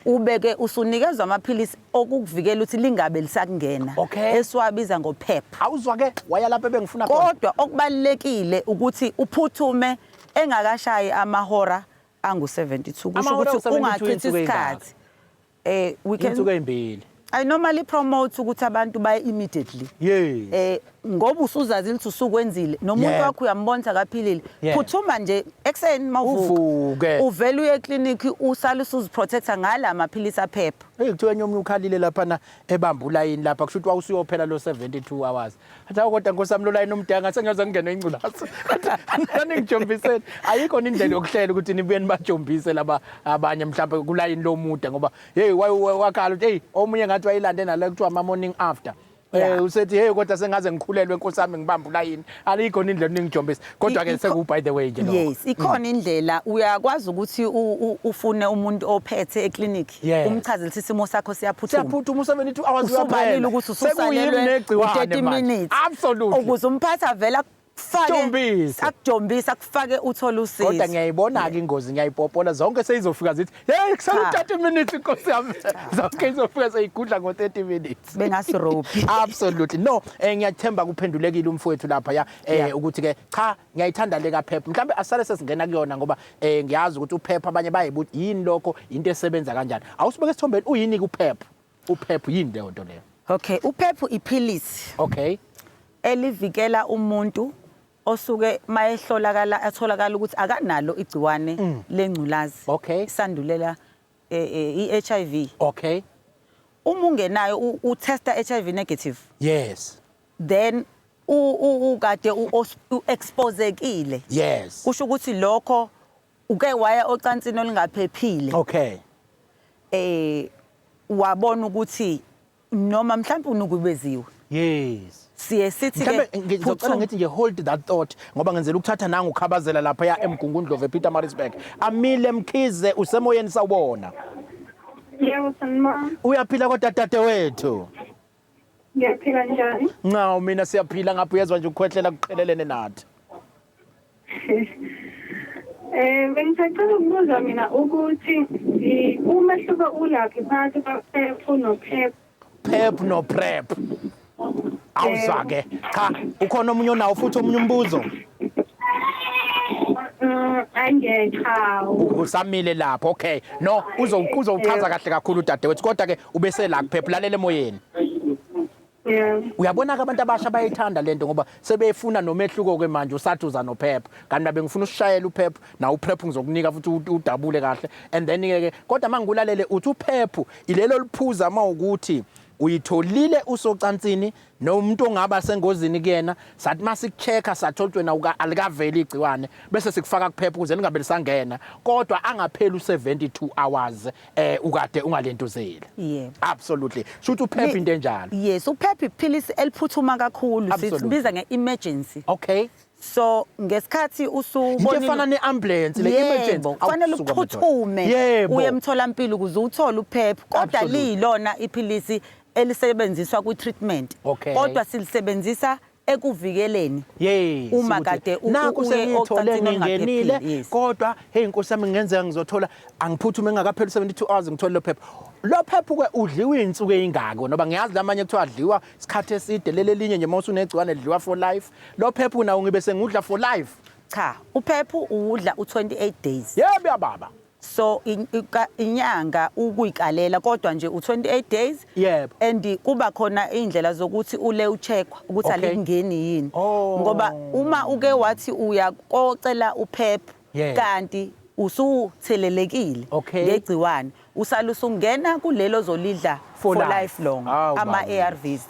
[SPEAKER 3] Ubeke usunikezwa amaphilisi okukuvikela ukuthi lingabe lisakungena. Esiwabiza ngo-PEP.
[SPEAKER 1] Awuzwa ke waya lapha ebengifuna khona.
[SPEAKER 3] Kodwa okubalekile ukuthi uphuthume engakashayi amahora angu-72, kusho
[SPEAKER 1] Amahora
[SPEAKER 3] ukuthi
[SPEAKER 1] angu-72
[SPEAKER 3] ungachithi
[SPEAKER 1] insuku ey'ngaki?
[SPEAKER 3] isikhathi. We can
[SPEAKER 1] Insuku ey'mbili.
[SPEAKER 3] I normally promote ukuthi abantu baye immediately. Ngoba usuzazile ukuthi usukwenzile nomuntu wakho uyambona akaphilile. Phuthuma nje ekseni mawuvuka.
[SPEAKER 1] Uvuke.
[SPEAKER 3] Uvela uye eclinic usale usuziprotecta ngala maphilisi aphepha.
[SPEAKER 1] Hey, kuthiwa enye omunye ukhalile lapha na ebamba ulayini lapha, kusho ukuthi wawusuyophela lo 72 hours. Athi awu kodwa Nkosi yami lo layini umdanga ngathi sengiyoze ngingene ingculazi. Athi ningijombisele. Ayikho indlela yokuhlela ukuthi nibuye nibajombise laba abanye mhlawumbe kulayini lomude ngoba hey wakhala ukuthi hey omunye ngathi wayilande nale kuthiwa ama morning after. Usethi hey kodwa sengaze ngikhulelwe Nkosi yami ngibamba ulayini. Alikho indlela ningijombise. Kodwa ke seku by the way nje lokho.
[SPEAKER 3] Yes, ikhona indlela uyakwazi ukuthi ufune umuntu ophethe eclinic umchazele ukuthi isimo sakho siyaphuthuma.
[SPEAKER 1] Siyaphuthuma u72 hours
[SPEAKER 3] Usubalile
[SPEAKER 1] uyaphela.
[SPEAKER 3] ukuthi
[SPEAKER 1] Sekuyimi
[SPEAKER 3] ususalelwe
[SPEAKER 1] negciwane
[SPEAKER 3] u30
[SPEAKER 1] manje.
[SPEAKER 3] minutes. Ukuze umphatha vela akufake,
[SPEAKER 1] Jombise.
[SPEAKER 3] akujombise, akufake uthole usizo.
[SPEAKER 1] Kodwa ngiyayibona ke ingozi, ngiyayipopola zonke seyizofika zithi hey kusele
[SPEAKER 3] Cha.
[SPEAKER 1] 30 minutes inkosi yami. Zonke izofika seyigudla ngo 30 minutes.
[SPEAKER 3] Bengasirobhi.
[SPEAKER 1] Absolutely. No, ngiyathemba kuphendulekile umfowethu lapha ya, ukuthi ke cha ngiyayithanda le kaPEP. Mhlambe asale sesingena kuyona ngoba ngiyazi ukuthi uPEP abanye bayibuthi yini lokho, into esebenza kanjani. Awusibeke esithombeni uyini kuPEP? UPEP yini leyo nto leyo?
[SPEAKER 3] Okay, uPEP iphilisi. Elivikela umuntu osuke mayehlolakala atholakala ukuthi akanalo igciwane lengculazi. Isandulela i-HIV. Uma ungenayo utesta HIV negative. Then ukade u-exposekile. Kusho ukuthi lokho uke waya ocansini olungaphephile. Wabona ukuthi noma mhlawumbe unukubeziwe. Siye sithi ke
[SPEAKER 1] Mhlawumbe ngizocela
[SPEAKER 3] phuthuma.
[SPEAKER 1] ngithi nje hold that thought ngoba ngenzela ukuthatha nangu ukhabazela lapha ya eMgungundlovu ePietermaritzburg. Amile Mkhize usemoyeni sawubona.
[SPEAKER 5] Yebo sanibona.
[SPEAKER 1] Uyaphila kodwa dadewethu?
[SPEAKER 5] Ngiyaphila njani?
[SPEAKER 1] Ncawo mina siyaphila ngapha uyezwa nje ukukhwehlela kuqhelelene nathi.
[SPEAKER 5] Bengisacela ukubuza mina ukuthi umehluko ulaphi phakathi kwa-PEP no-PEP?
[SPEAKER 1] PEP no PrEP. Awuzwa ke. Cha, ukhona omunye onawo futhi omunye umbuzo?
[SPEAKER 5] Angeke cha.
[SPEAKER 1] Usamile lapho. Okay. No, uzowuchaza kahle kakhulu dadewethu kodwa ke ubese la kuPEP lalela emoyeni. Uyabona ke abantu abasha bayithanda lento ngoba sebefuna nomehluko ke manje usathi uza noPEP. Kanti mina bengifuna usishayela uPEP na uPrEP ngizokunika futhi udabule kahle. And then ke kodwa mangikulalele uthi uPEP ilelo liphuza mawukuthi uyitholile usocansini nomuntu ongaba sengozini kuyena, sathi masikuchecka sathola ukuthi wena alikaveli igciwane bese sikufaka kuPEP ukuze lingabe lisangena kodwa angapheli u72 hours ukade ungalentuzeli. Absolutely. Shuthi uPEP into enjalo.
[SPEAKER 3] Yes, uPEP iphilisi eliphuthuma kakhulu, sibiza nge-emergency. So ngesikhathi usubonile
[SPEAKER 1] Into efana ne-ambulance le
[SPEAKER 3] Yebo,
[SPEAKER 1] emergency.
[SPEAKER 3] kufanele
[SPEAKER 1] Awusuka madoda.
[SPEAKER 3] uphuthume uye emtholampilo ukuze uthole uPEP kodwa liyilona iphilisi elisebenziswa kwi-treatment. Kodwa silisebenzisa ekuvikeleni. Uma kade
[SPEAKER 1] Nakhu
[SPEAKER 3] uye
[SPEAKER 1] sengiyithole
[SPEAKER 3] ocansini
[SPEAKER 1] ngingenile,
[SPEAKER 3] olungaphephile, yes.
[SPEAKER 1] kodwa hey Nkosi yami ngenzeka ngizothola angiphuthume ngingakapheli 72 hours ngithole lo PEP. Lo PEP ke udliwa izinsuku ezingaki ngoba ngiyazi lamanye kuthiwa adliwa isikhathi eside leli elinye nje mawusunegciwane lidliwa for life. Lo PEP nawo ngibe sengudla for life.
[SPEAKER 3] Cha, uPEP uwudla u28 days.
[SPEAKER 1] Yebo ya baba.
[SPEAKER 3] So inyanga ukuyikalela, kodwa nje u28 days. And kuba khona indlela zokuthi ule ucheckwa ukuthi alikungeni yini. Ngoba uma uke wathi uyakocela uPEP kanti usuthelelekile ngegciwane, usala usungena kulelo zolidla for life long, ama ARVs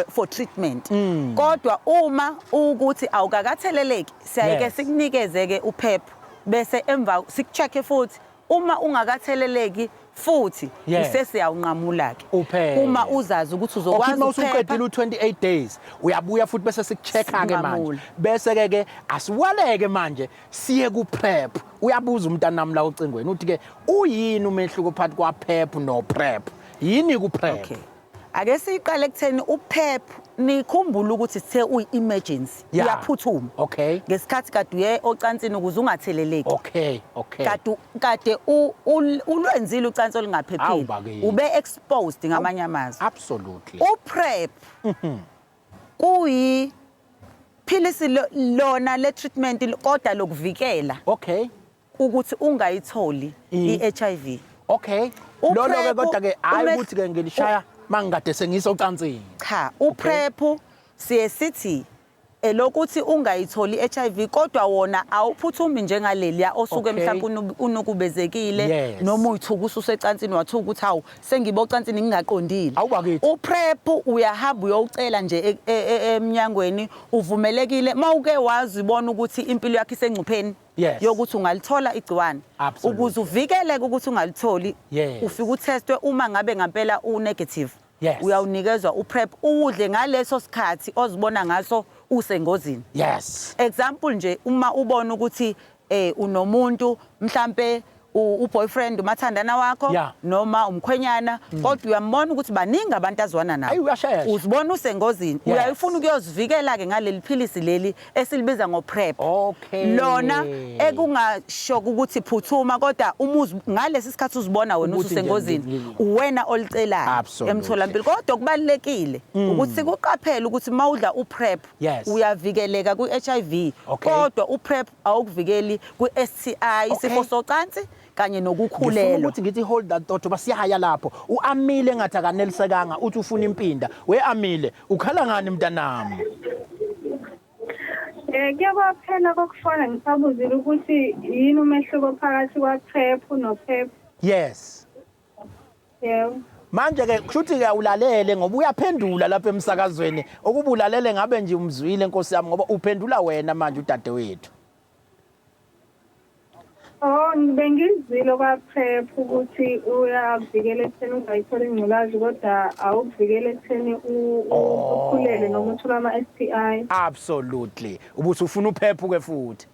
[SPEAKER 3] for treatment. Kodwa uma ukuthi awukakatheleleki, siyayike sikunikeze ke uPEP, bese emva sikucheck futhi. Uma ungakatheleleki futhi, usesiyawunqamula ke.
[SPEAKER 1] UPEP.
[SPEAKER 3] Uma uzazi ukuthi uzokwazi
[SPEAKER 1] uma usuqedile
[SPEAKER 3] ukuphepha.
[SPEAKER 1] U28 days, uyabuya futhi bese sikuchecka ke manje.
[SPEAKER 3] Sinqamule.
[SPEAKER 1] Bese ke asiwaleke manje siye ku PrEP. Uyabuza umntanami la ocingweni, uthi ke uyini umehluko phakathi kwa PEP no PrEP? Yini ku PrEP?
[SPEAKER 3] Okay, ake siqale ekutheni uPEP, nikhumbule ukuthi sithe uyi-emergency, uyaphuthuma ngesikhathi kade uye ocansini ukuze ungatheleleki. Kade ulwenzile ucansi
[SPEAKER 1] Awu,
[SPEAKER 3] olungaphephile,
[SPEAKER 1] bakithi.
[SPEAKER 3] ube exposed ngamanye amazwi. UPrEP kuyi philisi lona le treatment, kodwa lokuvikela ukuthi ungayitholi i-HIV.
[SPEAKER 1] Lolo ke
[SPEAKER 3] UPrEP
[SPEAKER 1] kodwa ke hayi ukuthi ke ngilishaya mangikade sengisocansini.
[SPEAKER 3] Cha, uPrEP siye sithi elokuthi ungayitholi i-HIV, kodwa wona awuphuthumi njengaleliya osuke mhlawumbe unukubezekile noma uyithuka ususecansini, wathuka ukuthi hawu, sengibe ocansini ngingaqondile.
[SPEAKER 1] Awu, bakithi.
[SPEAKER 3] UPrEP uyahamba uyowucela nje emnyangweni, uvumelekile mawuke wazibona ukuthi impilo yakho isengcupheni yokuthi ungalithola igciwane. Ukuze uvikeleke ukuthi ungalitholi, ufike uthestwe. Uma ngabe ngampela u-negative, uyawunikezwa uPrEP, uwudle ngaleso sikhathi ozibona ngaso usengozini. Example nje, uma ubona ukuthi unomuntu, mhlambe uboyfriend, umathandana wakho, noma umkhwenyana, kodwa uyambona ukuthi baningi abantu azwana nabo.
[SPEAKER 1] Ayi, uyashesha.
[SPEAKER 3] Uzibona usengozini, uyayifuna ukuyozivikela ke ngaleli philisi leli esilibiza ngoPrEP. Lona ekungasho ukuthi phuthuma, kodwa uma ngalesi sikhathi uzibona wena
[SPEAKER 1] Ukuthi nje
[SPEAKER 3] ususengozini, uwena olicelayo emtholampilo. Kodwa kubalulekile ukuthi sikuqaphele ukuthi mawudla uPrEP, uyavikeleka kwi-HIV, kodwa uPrEP awukuvikeli kwi-STI, isifo socansi kanye
[SPEAKER 1] Ngifuna
[SPEAKER 3] nokukhulelwa.
[SPEAKER 1] ukuthi ngithi hold that thought, basiyaya lapho. Uamile ngathi akanelisekanga, uthi ufuna impinda. We Amile, ukhala ngani mntanami?
[SPEAKER 5] Kuye kwaphela kokufona ngisabuzile ukuthi yini umehluko phakathi kwa-PrEP no-PEP. Yebo.
[SPEAKER 1] Manje ke kushuthi ke ulalele, ngoba uyaphendula lapha emsakazweni. Ukuba ulalele ngabe nje umzwile, Nkosi yami, ngoba uphendula wena manje udadewethu.
[SPEAKER 5] Oh, bengizwile kwa-PrEP ukuthi uyakuvikela ekutheni ungayitholi ingculazi, kodwa awukuvikela ekutheni ukhulelwe noma uthole ama-STI.
[SPEAKER 1] Absolutely. Ubuthi ufuna uPEP ke futhi.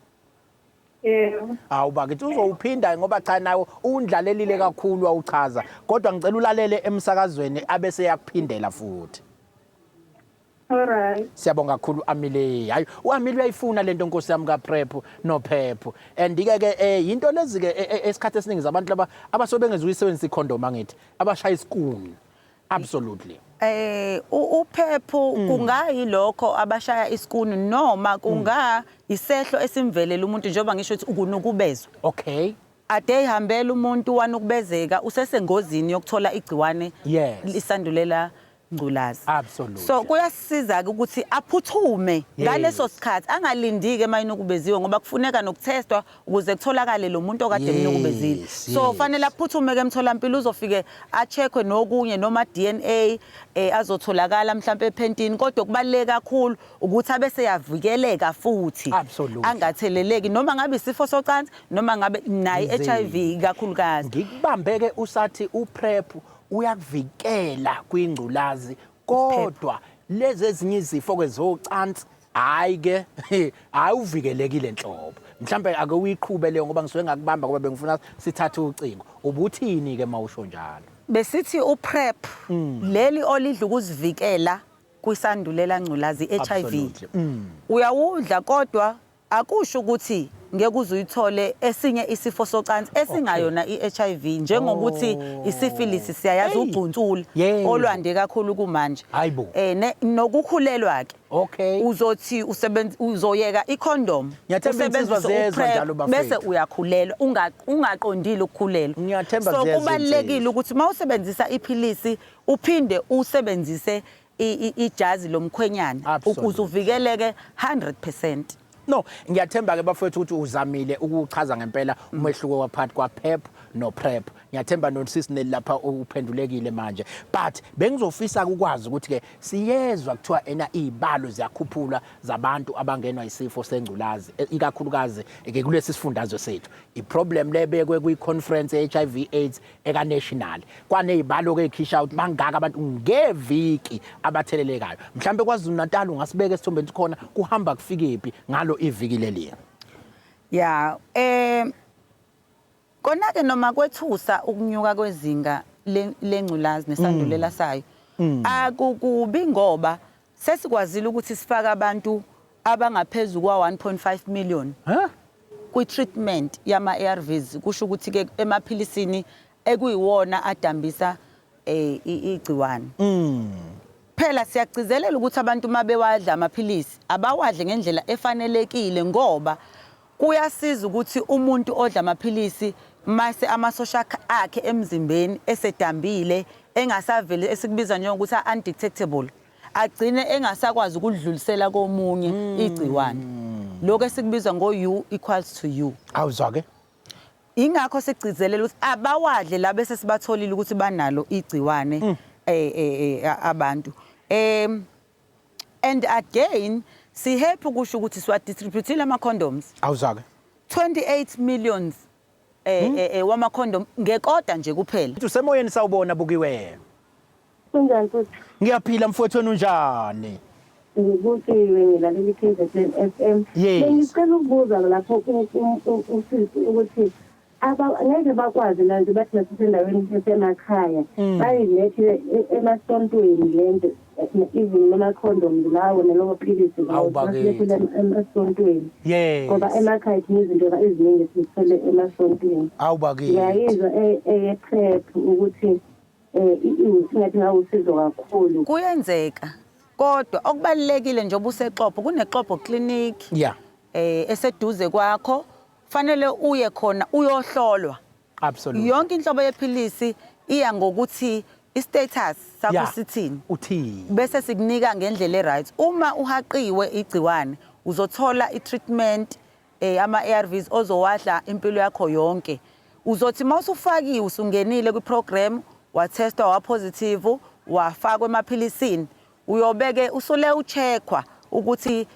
[SPEAKER 5] Yebo.
[SPEAKER 1] Hawu bakithi, uzowuphinda ngoba cha, nawo undlalelile kakhulu awuchaza. Kodwa ngicela ulalele emsakazweni abese yakuphindela futhi.
[SPEAKER 5] Alright.
[SPEAKER 1] Siyabonga kakhulu Amile. Hayi, uAmile uyayifuna lento, Nkosi yami, kaPrEP no PEP. And ke ke into lezi ke esikhathi esiningi zabantu laba abasobe bengezuyisebenzisa icondom, angithi abashaya isikuni. Absolutely.
[SPEAKER 3] UPEP kungayilokho abashaya isikuni, noma kunga isehlo esimvelela umuntu, njengoba ngisho ukuthi ukunukubezwa. Ade ihambela umuntu wanukubezeka, usesengozini yokuthola igciwane isandulela ngculazi. So kuyasiza ke ukuthi aphuthume ngaleso sikhathi, angalindike mayinukubeziwe, ngoba kufuneka nokuthestwa ukuze kutholakale lo muntu okade emnukubezile. So fanele aphuthume ke emtholampilo, uzofike acheckwe nokunye noma DNA azotholakala mhlawumbe ephentini, kodwa kubaluleke kakhulu ukuthi abese yavikeleka futhi angatheleleki, noma ngabe isifo socansi noma ngabe nayo HIV kakhulukazi.
[SPEAKER 1] Ngikubambe ke usathi uPrEP uyakuvikela kwingculazi, kodwa lezi ezinye izifo ke zocansi, hayi ke, hayi, uvikelekile nhlobo. Mhlambe ake uyiqhube leyo, ngoba ngisuke ngakubamba ngoba bengifuna sithathe ucingo. Ubuthini ke mawusho njalo?
[SPEAKER 3] Besithi uPrEP leli olidla ukuzivikela kwisandulela ngculazi, HIV. Uyawudla, kodwa akusho ukuthi Ngeke uze uyithole esinye isifo socansi esingayona i-HIV, njengokuthi isyphilis, siyayazi, ugcunsula olwande kakhulu kumanje.
[SPEAKER 1] Hayibo.
[SPEAKER 3] Nokukhulelwa ke. Uzothi usebenza, uzoyeka icondom,
[SPEAKER 1] Ngiyathemba insizwa
[SPEAKER 3] usebenzise
[SPEAKER 1] ziyezwa
[SPEAKER 3] u-PrEP,
[SPEAKER 1] njalo, bafethu.
[SPEAKER 3] bese uyakhulelwa ungaqondile ukukhulelwa.
[SPEAKER 1] Ngiyathemba
[SPEAKER 3] So
[SPEAKER 1] ziyezwa
[SPEAKER 3] kubalulekile
[SPEAKER 1] insizwa.
[SPEAKER 3] ukuthi uma usebenzisa iphilisi uphinde usebenzise ijazi lomkhwenyana ukuze uvikeleke 100%.
[SPEAKER 1] No, ngiyathemba ke bafowethu ukuthi uzamile ukuchaza ngempela umehluko waphakathi kwa PEP no PrEP. Ngiyathemba nosisi Nelly lapha uphendulekile manje. But bengizofisa ukwazi ukuthi ke siyezwa kuthiwa ena izibalo ziyakhuphula zabantu abangenwa isifo sengculazi, ikakhulukazi ke kulesi sifundazwe sethu. I-problem lebekwe kwi-conference ye-HIV AIDS eka national. Kwanezibalo ke ekhisha ukuthi bangaka abantu ngeviki abathelelekayo. Mhlambe KwaZulu Natal ungasibeka esithombeni khona kuhamba kufikephi ngalo iviki leli?
[SPEAKER 3] Ya, kona ke noma kwethusa ukunyuka kwezinga lengculazi nesandulela sayo, akukubi ngoba sesikwazile ukuthi sifake abantu abangaphezulu kwa 1.5 million kwi-treatment yama-ARVs, kusho ukuthi ke emaphilisini ekuyiwona adambisa igciwane. Phela siyagcizelela ukuthi abantu uma bewadla amaphilisi abawadle ngendlela efanelekile, ngoba kuyasiza ukuthi umuntu odla amaphilisi mase amasosha akhe emzimbeni esedambile, engasaveli, esikubiza njengokuthi undetectable, agcine engasakwazi ukudlulisela komunye igciwane, lokho esikubiza ngo-U equals to U.
[SPEAKER 1] Awuzwa ke.
[SPEAKER 3] Ingakho sigcizelela ukuthi abawadle la bese sibatholile ukuthi banalo igciwane abantu. And again si happy ukusho ukuthi siwa distribute ama condoms.
[SPEAKER 1] Awuzwa ke.
[SPEAKER 3] 28 millions wama condom ngekota nje kuphela.
[SPEAKER 1] Usemoyeni, sawubona bukiwe.
[SPEAKER 6] Kunjani futhi?
[SPEAKER 1] Ngiyaphila mfowethu, wena unjani?
[SPEAKER 6] Ngikusiwe, ngilalela i-KZN FM.
[SPEAKER 1] Yes.
[SPEAKER 6] Bengicela ukubuza lapho usisi ukuthi ngeke bakwazi la nje bathi nasesendaweni esemakhaya bayilethe emasontweni lento, even nama-condoms lawo nalowo philisi lawo
[SPEAKER 1] Awu, bakithi.
[SPEAKER 6] basilethele emasontweni, ngoba emakhaya thina izinto eziningi sizithole emasontweni.
[SPEAKER 1] Awu bakithi.
[SPEAKER 6] Ngiyayizwa eye-PrEP ukuthi singathi ngawusizo kakhulu.
[SPEAKER 3] Kuyenzeka, kodwa okubalulekile, njengoba useXobho, kuneXobho clinic eseduze kwakho, fanele uye khona uyohlolwa. Yonke inhlobo yephilisi iya ngokuthi i-status sakho sithini,
[SPEAKER 1] Uthini?
[SPEAKER 3] Bese sikunika ngendlela e-right. Uma uhaqiwe igciwane uzothola i-treatment, ama-ARVs ozowadla impilo yakho yonke. Uzothi mawusufakiwe, usungenile kwi-program, wathestwa wa-positive, wafakwa emaphilisini, uyobeke usule ucheckwa ukuthi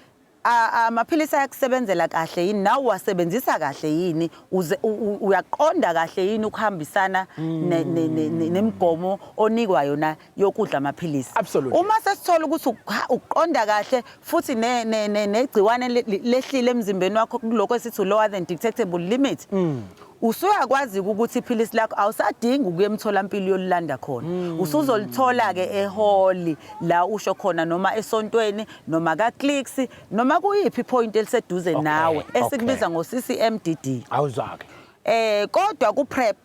[SPEAKER 3] amaphilisi ayakusebenzela kahle yini, nawe uwasebenzisa kahle yini, uze uyaqonda kahle yini ukuhambisana nemigomo onikwa yona yokudla amaphilisi. Uma sesithola ukuthi ukuqonda kahle futhi negciwane lehlile emzimbeni wakho kuloko esithi lower than detectable limit, usuyakwazi ukuthi iphilisi lakho awusadingi ukuya emtholampilo uyolilanda khona. Usuzolithola ke ehall la usho khona, noma esontweni, noma ka Clicks, noma kuyiphi point eliseduze nawe, esikubiza ngo CCMDD.
[SPEAKER 1] Awuzwa ke.
[SPEAKER 3] Kodwa ku PrEP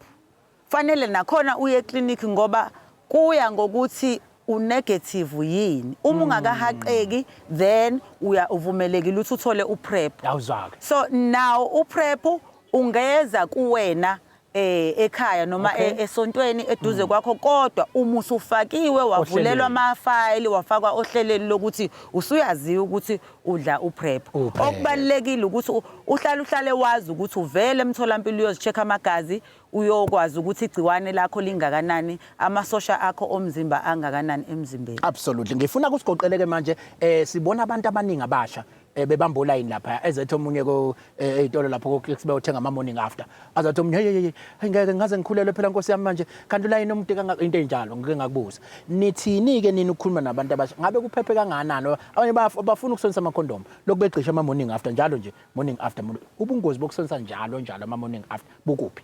[SPEAKER 3] fanele nakhona uye eclinic, ngoba kuya ngokuthi unegative yini. Uma ungakahaqeki, then uya uvumelekile ukuthi uthole uPrEP.
[SPEAKER 1] Awuzwa ke.
[SPEAKER 3] So now uPrEP ungeza kuwena ekhaya noma esontweni eduze kwakho, kodwa uma usufakiwe, wavulelwa
[SPEAKER 1] Ohlelweni.
[SPEAKER 3] Amafayili, wafakwa ohlelweni lokuthi usuyaziwa ukuthi udla uPrEP.
[SPEAKER 1] UPrEP.
[SPEAKER 3] Okubalulekile ukuthi uhlale uhlale wazi ukuthi uvele emtholampilo uyozi-check amagazi, uyokwazi ukuthi igciwane lakho lingakanani, amasosha akho omzimba angakanani emzimbeni.
[SPEAKER 1] Absolutely. Ngifuna kusigoqeleke manje, sibona abantu abaningi abasha bebamba olayini lapha, ezethe omunye ko ey'tolo lapho ko-Clicks beyothenga ama-morning after, azathi omunye, "Hey, hey, hey, ngeke ngaze ngikhulelwe phela nkosi yami manje, kanti ulayini omude kangaka." Into ey'njalo ngike ngakubuza, nithini-ke nini ukukhuluma nabantu abasha? Ngabe kuphephe kangakanani? Abanye bafuna ukusebenzisa amakhondomu lokhu begqisha ama-morning after njalo nje, morning after. Ubungozi bokusebenzisa njalo njalo ama-morning after bukuphi?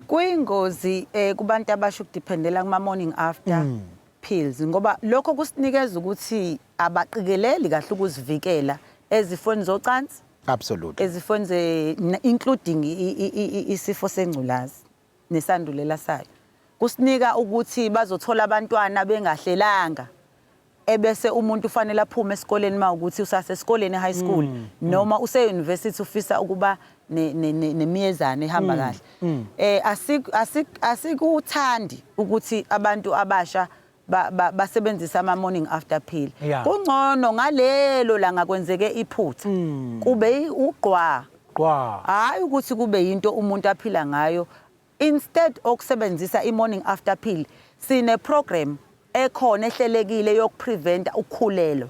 [SPEAKER 3] Kuyingozi kubantu abasha ukudependela kuma morning after pills, ngoba lokho kusinikeza ukuthi abaqikeleli kahle ukuzivikela ezifweni zocansi.
[SPEAKER 1] Absolutely.
[SPEAKER 3] Ezifweni including isifo sengculazi nesandulela sayo. Kusinika ukuthi bazothola abantwana bengahlelanga, ebese umuntu ufanele aphume esikoleni uma ukuthi usasesikoleni high school noma use-university ufisa ukuba nemiyezane ehamba kahle. Asikuthandi ukuthi abantu abasha basebenzisa ama morning after pill. Kungcono ngalelo langa kwenzeke iphutha kube ugqwa
[SPEAKER 1] Qwa.
[SPEAKER 3] Hayi ukuthi kube yinto umuntu aphila ngayo. Instead okusebenzisa i-morning after pill, sine program ekhona ehlelekile yokupreventa ukukhulelwa.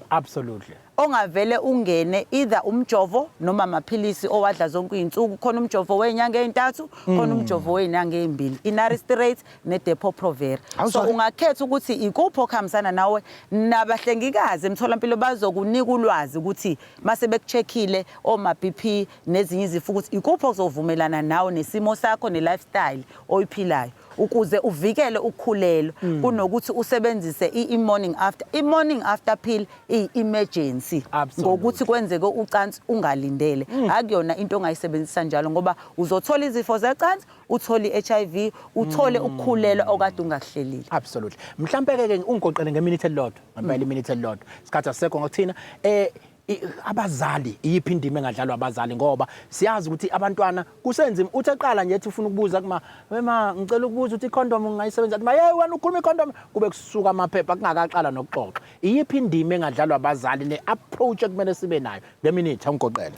[SPEAKER 3] Ongavele ungene either umjovo noma amaphilisi owadla zonke izinsuku. Khona umjovo wezinyanga ezintathu, khona umjovo wezinyanga ezimbili, i-Noristerat ne-Depo-Provera. So ungakhetha ukuthi ikuphi okuhambisana nawe. Nabahlengikazi emtholampilo bazokunika ulwazi ukuthi mase bekucheckile oma BP nezinye izifo ukuthi ikuphi okuzovumelana nawe nesimo sakho ne-lifestyle oyiphilayo ukuze uvikele ukukhulelwa, kunokuthi usebenzise i-morning after. I-morning after pill iyi-emergency ngokuthi kwenzeke ucansi ungalindele. Akuyona into ongayisebenzisa njalo, ngoba uzothola izifo zecansi, uthole i-HIV, uthole ukukhulelwa okade ungakuhlelile.
[SPEAKER 1] Absolutely. Mhlambe ke ungigoqele ngeminute elilodwa, ngempela iminute elilodwa, isikhathi asisekho ngokuthina. Abazali, iyiphi indima engadlalwa abazali? Ngoba siyazi ukuthi abantwana kusenzima, uthi eqala nje ethi ufuna ukubuza kuma wema, ngicela ukubuza ukuthi icondom ngingayisebenzisa, athi, "Maye wena ukhuluma icondom," kube kusuka amaphepha kungakaqala nokuxoxa. Iyiphi indima engadlalwa abazali ne-approach ekumele sibe nayo? Ngeminute angigoqele.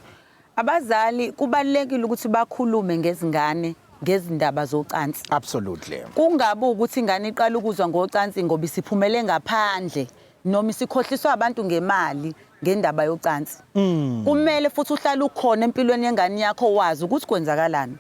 [SPEAKER 3] Abazali kubalulekile ukuthi bakhulume ngezingane ngezindaba zocansi. Kungabe ukuthi ingane iqala ukuzwa ngocansi ngoba isiphumele ngaphandle noma isikhohliswa abantu ngemali ngendaba yocansi. Kumele futhi uhlale ukhona empilweni yengane yakho, wazi ukuthi kwenzakalani.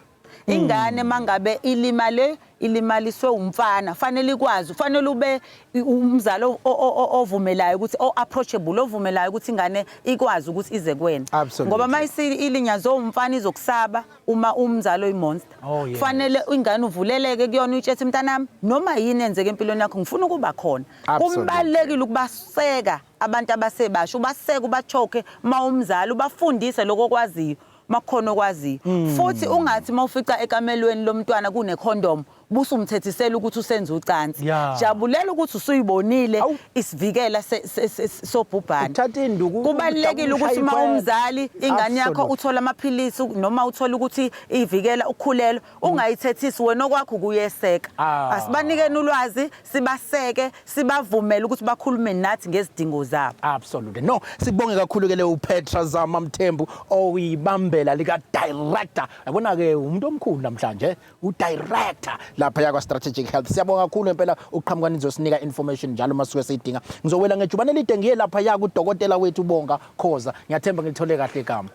[SPEAKER 3] Ingane mangabe ilimale, ilimaliswe umfana, fanele ikwazi, fanele ube umzali ovumelayo ukuthi o approachable, ovumelayo ukuthi ingane ikwazi ukuthi ize kuwena. Ngoba mayisi ilinyazwe umfana izokusaba uma umzali oyimonster. Fanele ingane uvuleleke kuyona, uyitshethe, "Mntanami, noma yini enzeke empilweni yakho ngifuna ukuba khona." Kubalulekile ukubaseka abantu abasebasha, ubaseke, ubachoke uma umzali, ubafundise lokho okwaziyo makukhona okwaziyo. Futhi ungathi mawufica ekamelweni lomntwana kune condom busumthethisela ukuthi usenza ucansi. Jabulela ukuthi usuyibonile isivikela sobhubhane.
[SPEAKER 1] Uthatha induku,
[SPEAKER 3] Kubalulekile ukuthi uma
[SPEAKER 1] ushaye.
[SPEAKER 3] umzali ingane yakho uthola amaphilisi noma uthola ukuthi ivikela ukukhulelwa, ungayithethisi wena, okwakho ukuyeseka. Asibanikeni ulwazi, sibaseke, sibavumele ukuthi bakhulume nathi ngezidingo zabo.
[SPEAKER 1] Absolutely. No, sibonge kakhulu ke le uPetra Zama Mthembu oyibambela lika director. Yabona ke umuntu omkhulu namhlanje, udirector lapha yakwa Strategic Health. Siyabonga kakhulu impela uqhamuka nizosinika information njalo masuke siyidinga. Ngizowela ngejubane elide ngiye lapha ya kudokotela wethu Bonga Khoza. Ngiyathemba ngilithole kahle igama.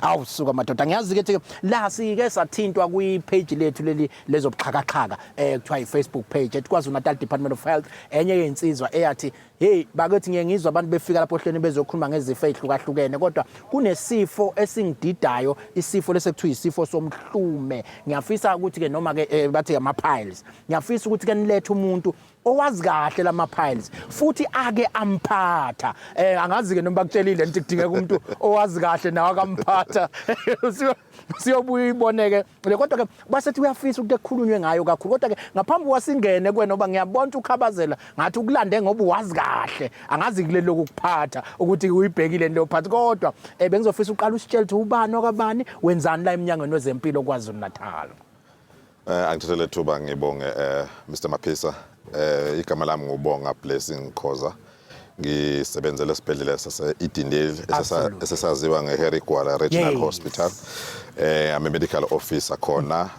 [SPEAKER 1] Awu suka madoda, ngiyazi ke ukuthi la sike sathintwa kwi page lethu leli lezobuxhakaxhaka, kuthiwa i Facebook page ethi KwaZulu Natal Department of Health, enye yezinsizwa eyathi, "Hey bakithi, ngiye ngizwa abantu befika lapho ohlelweni bezokhuluma ngezifo ezihlukahlukene, kodwa kunesifo esingididayo, isifo lesekuthiwa isifo somhlume. Ngiyafisa ukuthi ke noma ke bathi ama piles, ngiyafisa ukuthi ke nilethe umuntu owazi kahle lama piles futhi ake amphatha." Angazi ke noma bakutshelile nti kudingeka umuntu owazi kahle nawe akamphatha. Siyobuya iboneke le, kodwa ke basethi uyafisa ukuthi kukhulunywe ngayo kakhulu. Kodwa ke ngaphambi kwasingene kwena, ngoba ngiyabona ukuthi ukhabazela ngathi ukulande ngoba uwazi kahle, angazi kuleli lokuphatha ukuthi uyibhekile leyo phathi, kodwa bengizofisa uqala usitshele ukuthi ubani wakabani, wenzani la eminyangweni wezempilo KwaZulu Natal.
[SPEAKER 7] Angithathe lethuba ngibonge Mr Maphisa. Igama lami ngubonga Blessing Khoza. Ngisebenzela esibhedlela sase Edendale esesaziwa ngeHarry Gwala Regional Hospital. I'm a medical officer khona.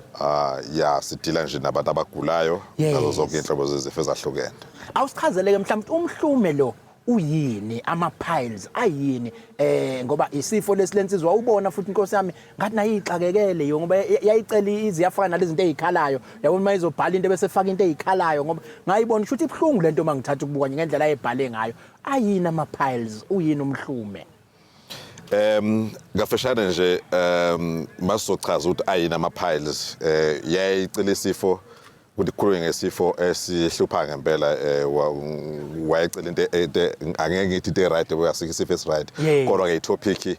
[SPEAKER 7] Ya, sidila nje nabantu abagulayo ngazo zonke inhlobo zezifo ezahlukene.
[SPEAKER 1] Awusichazeleke mhlawumbe umhlume lo uyini, ama piles ayini, ngoba isifo lesilensizwa ubona futhi inkosi yami ngathi nayo ixakekele yo, ngoba yayicela izi yafaka nalezi zinto ezikhalayo, yabona, uma izobhala into bese faka into ezikhalayo, ngoba ngayibona ukuthi ibhlungu lento mangithatha ukubuka nje ngendlela ayebhale ngayo. Ayini ama piles, uyini umhlume?
[SPEAKER 7] Kafishane nje, masizochaza ukuthi ayini ama piles. Yayicela isifo. Ukuthi kukhulunywe ngesifo esihlupha ngempela, wayecela into angeke ngithi into right ngoba asikho isifo esi-right, kodwa ke i-topic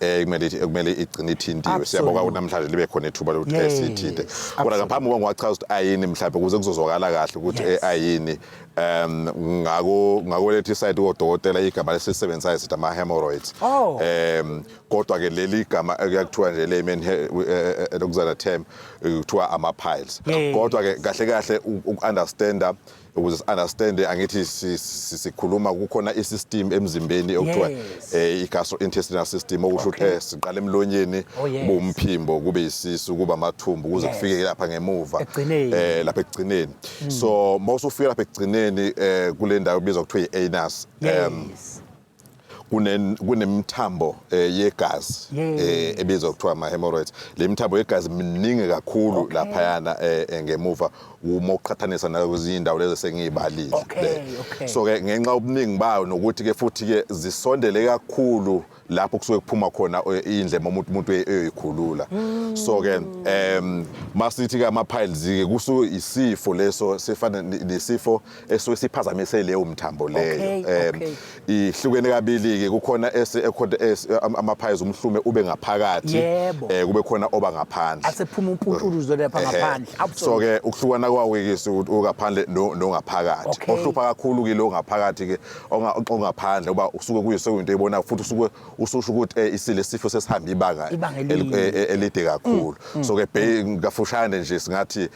[SPEAKER 7] ekumele igcine ithintiwe. Siyabonga ukuthi namhlanje libe khona ithuba lokuthi siyithinte, kodwa ngaphambi kokuba ngiwachaza ukuthi ayini, mhlawumbe ukuze kuzozwakala kahle ukuthi ayini, ngako ngakolethu iside kodokotela igama lesisebenzisayo sithi ama-hemorrhoids. Kodwa ke leli gama ekuyakuthiwa nje layman lokuzana term kuthiwa ama-piles. Kodwa ke kahle kahle uku-understanda, ukuze si-understande, angithi sikhuluma kukhona i-system emzimbeni okuthiwa i-gastrointestinal system, okusho ukuthi siqala emlonyeni, kube umphimbo, kube isisu, kuba amathumbu, kuze kufike lapha ngemuva
[SPEAKER 1] Ekugcineni.
[SPEAKER 7] Lapha ekugcineni. So mawusufika lapha ekugcineni kule ndawo ebizwa kuthiwa i-anus, kunemithambo yegazi ebizwa kuthiwa ama-hemorrhoids. Le mithambo yegazi miningi kakhulu laphayana ngemuva uma uqhathanisa nakwezinye indawo lezi esengiyibalile. So ke ngenxa yobuningi bayo nokuthi ke futhi ke zisondele kakhulu lapho kusuke kuphuma khona indle uma umuntu eyoyikhulula. So ke masithi ke ama-piles ke kusuke isifo leso sifana nesifo esuke siphazamise leyo mthambo leyo. Ihlukene kabili ke, kukhona ekhona ama-piles umhlume ube ngaphakathi, kube khona oba ngaphandle.
[SPEAKER 1] Asephuma umpuntuluzo lapha ngaphandle.
[SPEAKER 7] So ke ukuhlukana kwawo ke ukaphandle nongaphakathi. Ohlupha kakhulu ke lo ngaphakathi ke ongaphandle uba usuke kuyisekuyinto eyibona futhi usuke ususho ukuthi isile sifo sesihamba ibanga
[SPEAKER 1] Ibanga elide.
[SPEAKER 7] Elide kakhulu. So ke kafushane nje singathi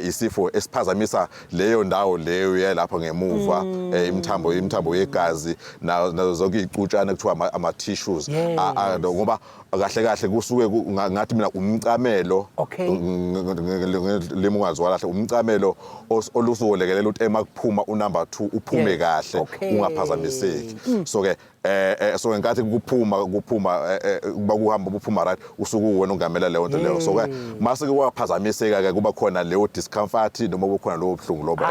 [SPEAKER 7] isifo esiphazamisa leyo ndawo leyo yalapho ngemuva, imithambo yegazi nazo zonke iy'cutshana kuthiwa ama-tissues. Ngoba kahle kahle kusuke ngathi mina umcamelo, limi ungazwala kahle, umcamelo olusukolekelela ukuthi ema kuphuma unumber 2 uphume kahle, ungaphazamiseki. So ke so ngenkathi kuphuma kuba kuhamba kuphuma right, usuke uwena ungamela leyo nto leyo. So ke mase ke kwaphazamiseka ke kuba khona leyo discomfort noma kukhona lowo buhlungu lobo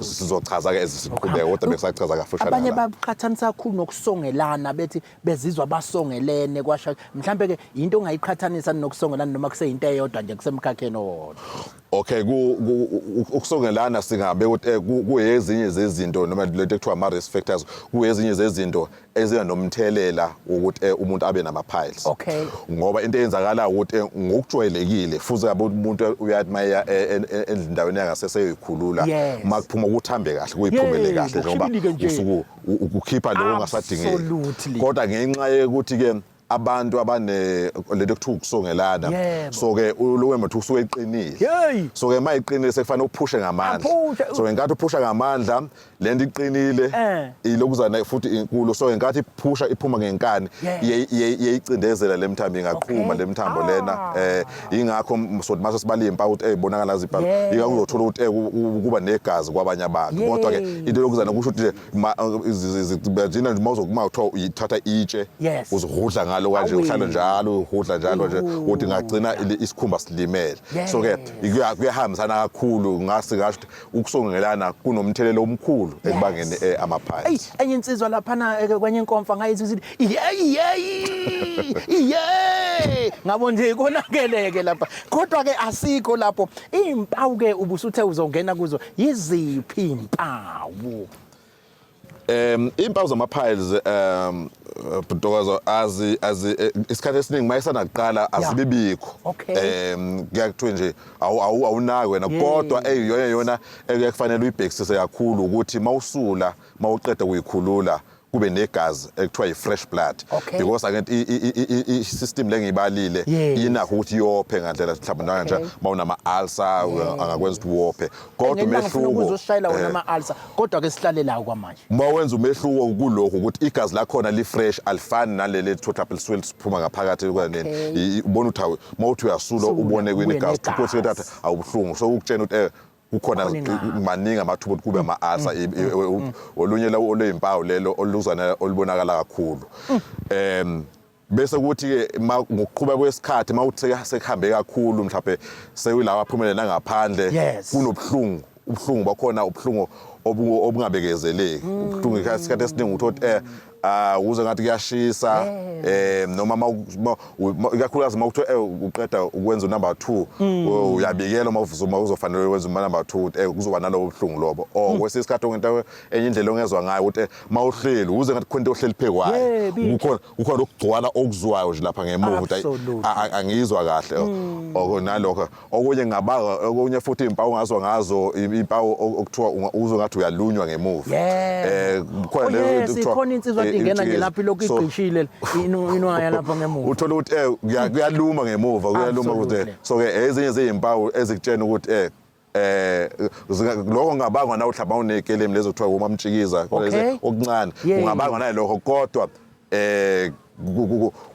[SPEAKER 7] sizochaza ke ezisiqhubeka, kodwa bekusachaza kafushane
[SPEAKER 1] Abanye
[SPEAKER 7] ngala.
[SPEAKER 1] Baqhathanisa kakhulu nokusongelana, bethi bezizwa basongelene kwasha. Mhlambe ke into ongayiqhathanisa nokusongelana noma kuseyinto eyodwa nje, kusemkhakheni owodwa?
[SPEAKER 7] Okay, ukusongelana singabe ukuthi kuyezinye zezinto noma lento ekuthiwa ama risk factors, kuyezinye zezinto ezinomthelela wokuthi umuntu abe nama piles. Ngoba into eyenzakala ukuthi ngokujwayelekile futhi ngabe umuntu uyathi maya endaweni yangasese eyoyikhulula, makuphuma kuthambe kahle, kuyiphumele kahle njengoba
[SPEAKER 1] Kushibilike nje.
[SPEAKER 7] Usuku ukukhipha lokho ongasadingeki. Kodwa ngenxa yokuthi ke abantu abane lento ekuthiwa ukusongelana, so ke lowo muntu usuke eqinile. So ke mayiqinile sekufanele uphushe ngamandla.
[SPEAKER 1] Aphushe.
[SPEAKER 7] So ngenkathi uphusha ngamandla, lento iqinile, ilokuzana futhi inkulu, so ngenkathi iphusha iphuma ngenkani, iyayicindezela le mthambo, ingaqhuma le mthambo lena. Ingakho sothi mase sibala izimpawu ukuthi ebonakala izimpawu, ingakho uzothola ukuthi kuba negazi kwabanye abantu. Kodwa ke into yokuzana kusho ukuthi njena nje mawuzokuma kuthiwa uyithatha itshe, uzihudla ngalo kanje, uhlale njalo uhudla njalo nje, ukuthi ngagcina isikhumba silimele. So ke kuyahambisana kakhulu, ngase ngasho ukuthi ukusongelana kunomthelela omkhulu ekubangeni ama-piles.
[SPEAKER 1] Enye insizwa laphana kwenye inkomfa ngayizwa isithi yeyi yeyi ye, ngabo nje konakeleke lapha, kodwa ke asikho lapho. Izimpawu ke ubusuthe uzongena kuzo, yiziphi izimpawu?
[SPEAKER 7] Impawu zama-piles, Ntokozo, azi isikhathi esiningi mayisanda kuqala azibibikho. Kuyakuthiwa nje awunaki wena, kodwa eyiyona yona ekufanele uyibhekisise kakhulu ukuthi mawusula, mawuqeda kuyikhulula, kube negazi ekuthiwa yi-fresh blood, because angithi i-system lengiyibalile inakho ukuthi yophe ngandlela mhlawumbe nanje mawunama-ulcer angakwenza ukuthi wophe, kodwa
[SPEAKER 1] Ngelinye ngifuna
[SPEAKER 7] umehluko
[SPEAKER 1] ukuzosishayela wona ama-ulcer, kodwa ke sihlale lawo kwamanje.
[SPEAKER 7] Uma wenza umehluko kulokhu ukuthi igazi lakhona li-fresh, alifani naleli elithothi lapha lisuke liphuma ngaphakathi kwaneni. Ubona ukuthi hawu, uma uthi uyasula
[SPEAKER 1] Sula,
[SPEAKER 7] ubone kwini
[SPEAKER 1] ubuye
[SPEAKER 7] igazi
[SPEAKER 1] negazi.
[SPEAKER 7] ukuthi thatha awubuhlungu, so ukutshena ukuthi kukhona
[SPEAKER 1] Kukhona ingxaki.
[SPEAKER 7] maningi amathuba ukuthi kube ama-ulcer. Olunye olweyimpawu lelo oluzana olubonakala kakhulu. Bese kuthi-ke ngokuqhuba kwesikhathi, uma uthi sekuhambe kakhulu, mhlawumbe sekuyilawa aphumele nangaphandle, kunobuhlungu, ubuhlungu bakhona ubuhlungu obungabekezeleki, ubuhlungu isikhathi esiningi uthola ukuthi Ah, uze ngathi kuyashisa, noma ikakhulukazi uma kuthiwa uqeda ukwenza unumber 2, uyabikela uma uzofanele wenza unumber 2, kuzoba nalobo buhlungu lobo, or kwesinye isikhathi okungento enye indlela ongezwa ngayo ukuthi uma uhleli uze ngathi khona into ohleli phekwayo, kukhona ukugcwala okuzwayo nje lapha ngemuva ukuthi angizwa kahle nalokho. Okunye ngabanga, okunye futhi impawu ongazwa ngazo, impawu okuthiwa uzwe ngathi uyalunywa ngemuva.
[SPEAKER 1] Khona leyo kuthiwa ikhona insizwa ingena nje lapha ilokhu igqishile inwaya lapha ngemuva.
[SPEAKER 7] Uthola ukuthi kuyaluma ngemuva, kuyaluma ukuthi. So ke ezinye zezimpawu ezikutshena ukuthi lokho ngabangwa na mhlawumbe unekelemu lezo kuthiwa umamtshikiza okuncane, kungabangwa nalokho, kodwa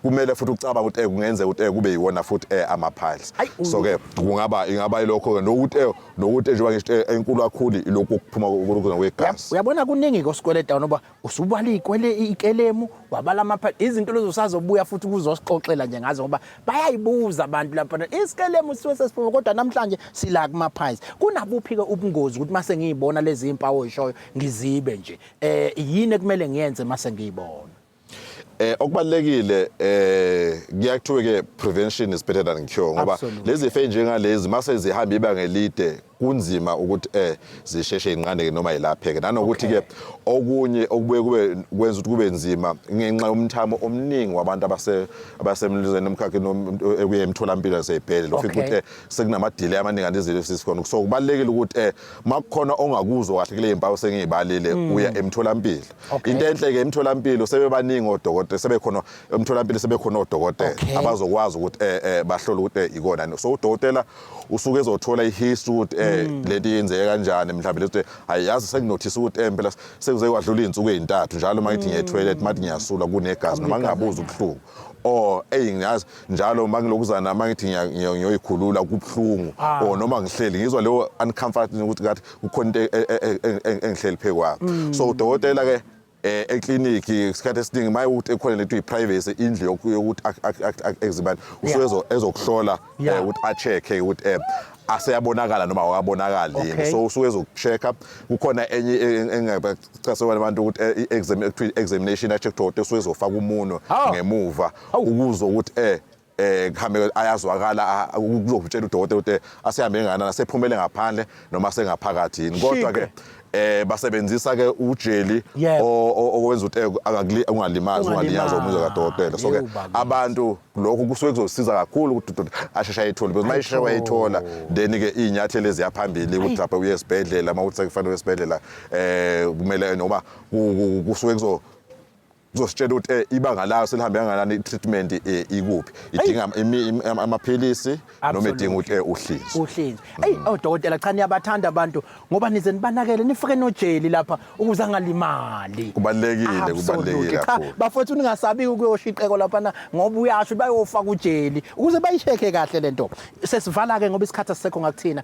[SPEAKER 7] kumele futhi ucabanga ukuthi kungenzeka ukuthi kube yiwona futhi ama-piles. So ke kungaba ingaba yilokho ke nokuthi njengoba ngisho enkulu kakhulu ilokhu okuphuma kulokhu kwegazi.
[SPEAKER 1] Uyabona, kuningi kosikweleta ngoba usubala ikwele ikelemu, wabala ama izinto lezo, usazobuya futhi kuzosixoxela nje ngazo ngoba bayayibuza abantu lapha isikelemu sisuke sesiphuma. Kodwa namhlanje sila kuma-piles. Kunabuphi ke ubungozi ukuthi mase ngiyibona lezi impawu oyishoyo ngizibe nje, yini ekumele ngiyenze mase ngiyibona?
[SPEAKER 7] Okubalekile, kuyakuthiwe ke prevention is better than cure, ngoba lezi zifo njengalezi mase zihamba ibanga elide kunzima ukuthi zisheshe inqandeke noma ilapheke, nanokuthi ke okunye okubuye kube kwenza ukuthi kube nzima ngenxa yomthamo omningi wabantu abasemlizweni emkhakheni ekuye emtholampilo nasey'bhedlela, ufike ukuthi sekunama-delay amaningi kanti izinto sisikhona. So kubalulekile ukuthi makukhona ongakuzwa kahle kule mpawu sengiyibalile, uya emtholampilo. Into enhle ke, emtholampilo sebebaningi odokotela, sebekhona emtholampilo, sebekhona odokotela abazokwazi ukuthi bahlole ukuthi ikona. So udokotela usuke ezothola ihistory ukuthi lento yenzeke kanjani, mhlawumbe lethi ayiyazi senginothisa ukuthi impela sekuze kwadlula izinsuku ezintathu njalo uma ngithi ngiye toilet, mathi ngiyasula kunegazi, noma ngingabuza ubuhlungu, or eyi ngiyazi njalo uma ngilokuzana uma ngithi ngiyoyikhulula kubuhlungu, or noma ngihleli ngizwa leyo uncomfort ukuthi ngathi kukhona into engihleli phezu kwayo. So udokotela ke ekliniki isikhathi esiningi maye ukuthi ekhona lento yi-privacy, indlu yokuthi examine, usuke ezokuhlola ukuthi a-check-e ukuthi aseyabonakala noma awabonakali yini. So usuke ezoku-check-a. Kukhona enye engingachasela abantu ukuthi i-exam ekuthiwa i-examination, a-check udokotela usuke ezofaka umunwe ngemuva ukuzwa ukuthi kuhambe ayazwakala, kuzokutshela udokotela ukuthi asihambe kangakanani, asephumele ngaphandle noma sengaphakathi yini. Kodwa ke basebenzisa ke ujeli okwenza ukuthi ungalimazi, ungalinyazwa umuzwa kadokotela. So ke
[SPEAKER 1] Yebo, bakithi.
[SPEAKER 7] Abantu lokhu kusuke kuzosiza kakhulu ukuthi udokotela asheshe ayithole, because mayisheshe wayithola, then ke iy'nyathelo eziyaphambili ukuthi lapha uye esibhedlela, uma kuthi sekufanele uye esibhedlela, kumele noma kusuke kuzositshela ukuthi ibanga layo selihambe kangakanani, i-treatment ikuphi, idinga amaphilisi noma idinga ukuthi uhlinzwe.
[SPEAKER 1] Uhlinzwe. Eyi, odokotela, cha, niyabathanda abantu ngoba nize nibanakele, nifake nojeli lapha ukuze angalimali.
[SPEAKER 7] Kubalulekile, kubalulekile
[SPEAKER 1] Cha,
[SPEAKER 7] kakhulu.
[SPEAKER 1] bafowethu, ningasabi ukuyoshiqeko laphana ngoba uyasho bayofaka ujeli ukuze bayi-check-e kahle lento. Sesivala ke ngoba isikhathi asisekho ngakuthina.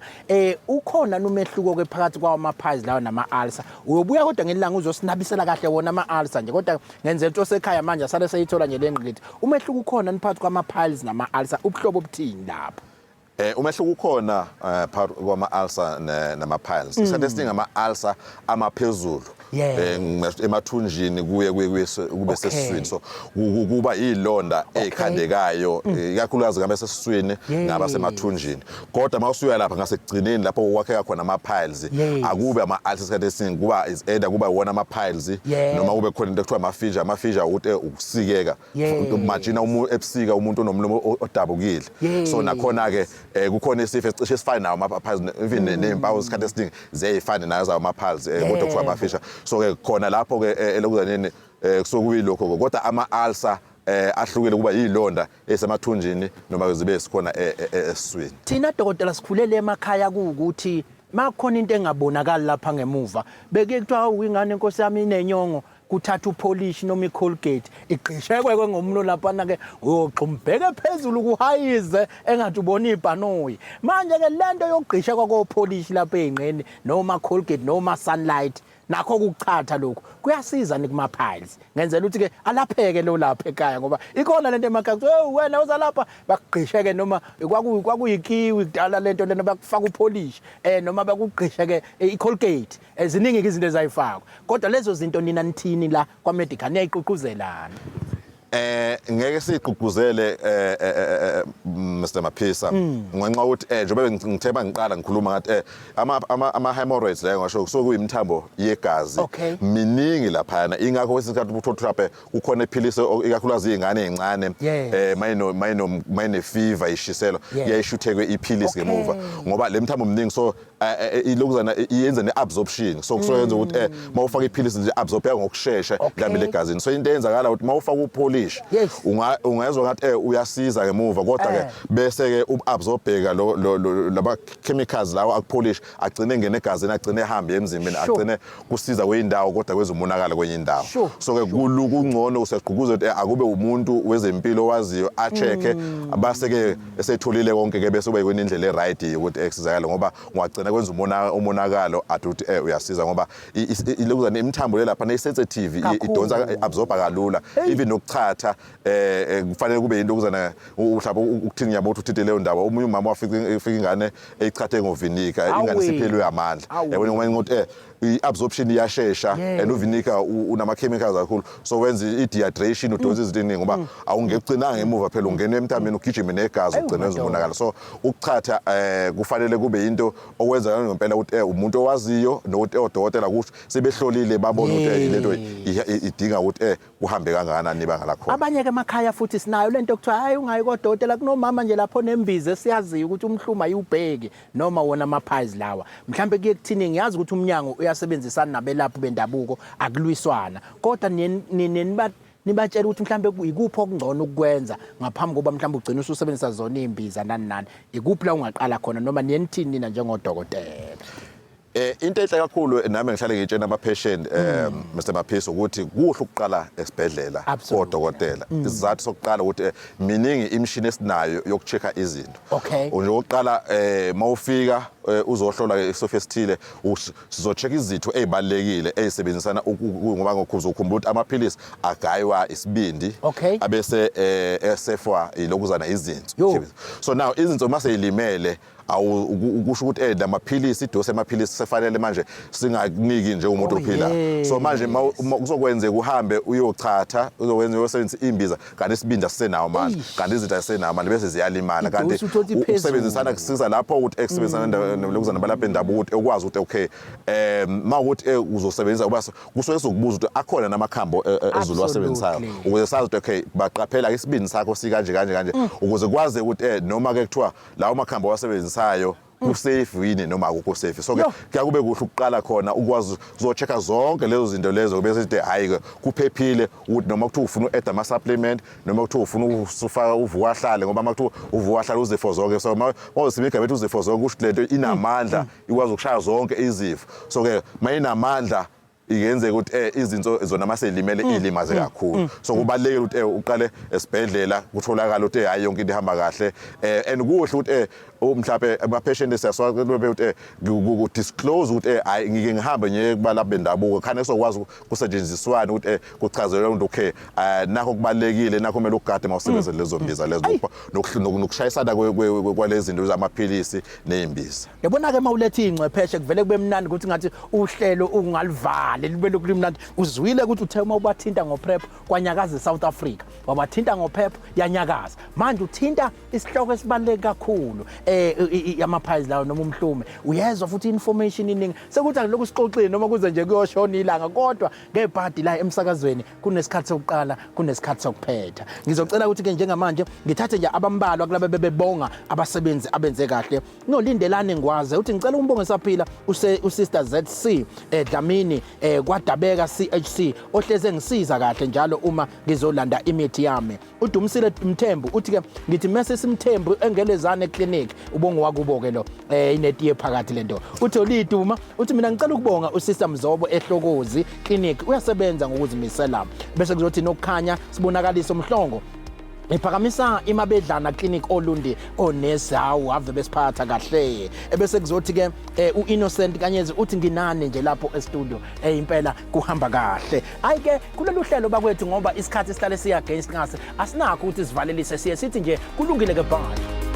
[SPEAKER 1] Ukhona numehluko ke phakathi kwawo ama-piles lawo nama-ulcer? Uyobuya kodwa ngelanga uzosinabisela kahle wona ama-ulcer nje, kodwa ngenzela ukuthi osekhaya manje asale seyithola nje le ngqikithi. Umehluko ukhona phakathi kwama-piles nama-ulcer? Ubuhlobo obuthini lapho?
[SPEAKER 7] Umehluko ukhona phakathi kwama ulcer nama piles. Isikhathi esiningi ama ulcer amaphezulu emathunjini kuye kube sesiswini, so kuba ilonda ekhandekayo, ikakhulukazi ngabe sesiswini, ngaba semathunjini. Kodwa mawusuya lapha ngasekugcineni lapho okwakheka khona ama piles, akube ama ulcer isikhathi esiningi, kuba is either kuba iwona ama piles noma kube khona into ekuthiwa ama fissure. Ama fissure ukuthi ukusikeka. Imagine umuntu ebusika, umuntu onomlomo odabukile. So nakhona ke kukhona isifo esicishe esifane nawo ama piles, even nezimpawu isikhathi esiningi ziyayifana nazo ama piles, kodwa kuthiwa ama fissure. So ke khona lapho ke elokuzaneni kusuke kuyilokho ke. Kodwa ama ulcer ahlukile, kuba yilonda esemathunjini noma zibe sikhona esiswini.
[SPEAKER 1] Thina dokotela sikhulele emakhaya kuwukuthi makukhona into engabonakali lapha ngemuva, bekuye kuthiwa, "Hawu, ingane inkosi yami inenyongo," kuthatha upolish noma iColgate igqishekwe ke ngomlo laphana ke, uyogxumbheke phezulu kuhayize engathi ubona ibhanoyi. Manje ke lento yokugqishekwa kopolish lapha ey'nqeni noma Colgate noma Sunlight. Nakho ukuchatha lokhu kuyasiza ni kuma piles ngenzela ukuthi ke alapheke lo lapha ekhaya ngoba ikhona lento emakhaya kuthiwa hey wena uza lapha bakugqishe ke noma kwakuyikiwi kudala lento lena bakufaka upolish noma bakugqishe ke iColgate ziningi ke izinto ezayifakwa kodwa lezo zinto nina nithini la kwa medical niyayigqugquzelana?
[SPEAKER 7] Ngeke sigqugquzele Mr Maphisa ngenxa ukuthi njengoba ngithe bangiqala ngikhuluma ngathi ama hemorrhoids la ngisho kusuke kuyimithambo yegazi miningi laphana, ingakho kwesinye isikhathi uthola mhlawumbe kukhona iphilisi ikakhulukazi izingane ezincane mayino mayino mayine fever ishiselwa iyayishuthekwe iphilisi ngemuva ngoba le mithambo miningi, so ilokuzana iyenza ne-absorption, so kusoyenza ukuthi mawufaka iphilisi nje absorb ngokushesha lihambile egazini. So into eyenzakala ukuthi mawufaka upolish ungezwa ngathi uyasiza ngemuva, kodwa ke bese ke uabsorbeka lo laba chemicals lawa akupolish agcine ngene egazini, agcine ehambe emzimbeni, agcine kusiza kweyindawo kodwa kwezomonakalo kwenye indawo. So ke kungcono usegqugquza ukuthi akube umuntu wezempilo owaziyo a-check-e, base ke esetholile konke ke bese ube indlela e-right ukuthi ekusizakale, ngoba ungagcina kwenza umonakalo athi ukuthi uyasiza, ngoba ilokuzana imithambo le lapha ne-sensitive idonsa absorba kalula, even nokuchatha kufanele kube into okuzana mhlawumbe ukuthini ngiyabona ukuthi uthinte leyo ndaba. Omunye umama wafika ifika ingane eyichathe ngovinika, ingane siphelwe amandla, yabona, ngoba ngokuthi i-absorption iyashesha and uvinika unama-chemicals kakhulu, so wenza i-dehydration, udonsa izinto eziningi ngoba awungekugcinanga ngemuva phela ungena emthambeni ugijime negazi, ugcine wenza umonakalo. So ukuchatha kufanele kube into okwenza ngempela ukuthi umuntu owaziyo nokuthi odokotela kusho sebehlolile babona ukuthi lento idinga ukuthi kuhambe kangakanani ibanga lakhona.
[SPEAKER 1] Abanye ke emakhaya futhi sinayo lento okuthiwa hayi ungayi kodokotela, kunomama nje lapho nembiza esiyaziyo ukuthi umhluma ayiwubheki noma wona ama-piles lawa. Mhlambe kuye kuthini, ngiyazi ukuthi umnyango uyasebenzisana nabelaphi bendabuko, akulwiswana, kodwa nibatshela ukuthi mhlambe ikuphi okungcono ukukwenza ngaphambi kokuba mhlambe ugcine ususebenzisa zona iy'mbiza nani nani, ikuphi la ungaqala khona noma niye nithini nina njengodokotela?
[SPEAKER 7] Into enhle kakhulu nami ngihlale ngitshena ama patient Mr Maphisa ukuthi kuhle ukuqala esibhedlela kodokotela. Isizathu sokuqala ukuthi miningi imishini esinayo yokuchecka izinto. Nje okokuqala mawufika uzohlola isifo esithile, sizochecka izitho ezibalekile ezisebenzisana ngoba ngokhuza ukhumbula ukuthi amaphilisi agaywa isibindi abese esefwa ilokuzana izinso. So now izinso mase ilimele kusho ukuthi lamaphilisi, idose yamaphilisi sefanele manje singakuniki nje umuntu ophila. So manje kuzokwenzeka uhambe uyochatha, uzokwenza uyosebenzisa imbiza kanti isibindi asisenawo amandla, kanti izinto azisenawo amandla bese ziyalimala, kanti ukusebenzisana kusiza lapho ukuthi ekusebenzisana lokuzana balapha endabuko ukuthi ukwazi ukuthi okay mawukuthi uzosebenzisa uba kusuke sokubuza ukuthi akhona namakhambo ezulu wasebenzisayo ukuze sazi ukuthi okay baqaphela isibindi sakho sikanje kanje kanje ukuze kwazi ukuthi noma ke kuthiwa lawo makhambi owasebenzisayo kusafe yini noma akukho safe. So ke kuyakube kuhle ukuqala khona ukwazi uzochecka zonke lezo zinto lezo bese sithi hayi ke kuphephile ukuthi noma kuthiwa ufuna u-add ama-supplement noma kuthiwa ufuna usufaka uvuka ahlale, ngoba uma kuthiwa uvuka ahlale uzifo zonke, so uma uzosima igama ethi uzifo zonke kusho ukuthi lento inamandla ikwazi ukushaya zonke izifo. So ke uma inamandla ingenzeka ukuthi izinso zona maselimele ilimaze kakhulu, so kubalulekile ukuthi uqale esibhedlela kutholakala ukuthi hayi yonke into ihamba kahle and kuhle ukuthi mhlawumbe ama-patient siyaswa ukuthi ku disclose ukuthi hayi ngike ngihambe ngiye kubalaphi bendabuko khane sokwazi kusetshenziswana ukuthi kuchazelwe ukuthi okay nakho kubalekile, nakho kumele ugade mawusebenzisa lezo mbiza lezo nokushayisana kwalezi zinto zamaphilisi nezimbiza.
[SPEAKER 1] Yabona ke mawuletha ingcwepheshe kuvele kube mnandi ukuthi ngathi uhlelo ungalivali libe lokhu limnandi. Uzwile ukuthi uthe uma ubathinta ngoPrep kwanyakaza eSouth Africa, wabathinta ngoPrep yanyakaza. Manje uthinta isihloko esibaluleke kakhulu yama-piles lawo noma umhlume. Uyezwa futhi information iningi. Sekuthi akuloku sixoxile noma kuze nje kuyoshona ilanga, kodwa ngebhadi la emsakazweni kunesikhathi sokuqala kunesikhathi sokuphetha. Ngizocela ukuthi ke njengamanje ngithathe nje abambalwa kulaba bebebonga abasebenzi abenze kahle. Nolindelane Ngwaze uthi ngicela umbonge saphila uSister ZC Dlamini kwadabeka CHC ohleze ngisiza kahle njalo uma ngizolanda imithi yami. Udumisile Mthembu uthi ke ngithi mase simthembu engelezane clinic ubongo wakubo ke lo inetiye phakathi lento. Uthi oliduma uthi mina ngicela ukubonga uSister Mzobo eHlokozi clinic uyasebenza ngokuzimisela. Bese kuzothi nokukhanya sibonakalisa umhlongo. Ngiphakamisa iMabedlana Clinic Olundi, onesi hawu ave besiphatha kahle. Ebese kuzothi ke uInnocent Kanyezi uthi nginani nje lapho e-studio, impela kuhamba kahle. Hayi ke kulolu hlelo bakwethu, ngoba isikhathi sihlale siya against ngase, asinakho ukuthi sivalelise, siye sithi nje kulungile ke, bye.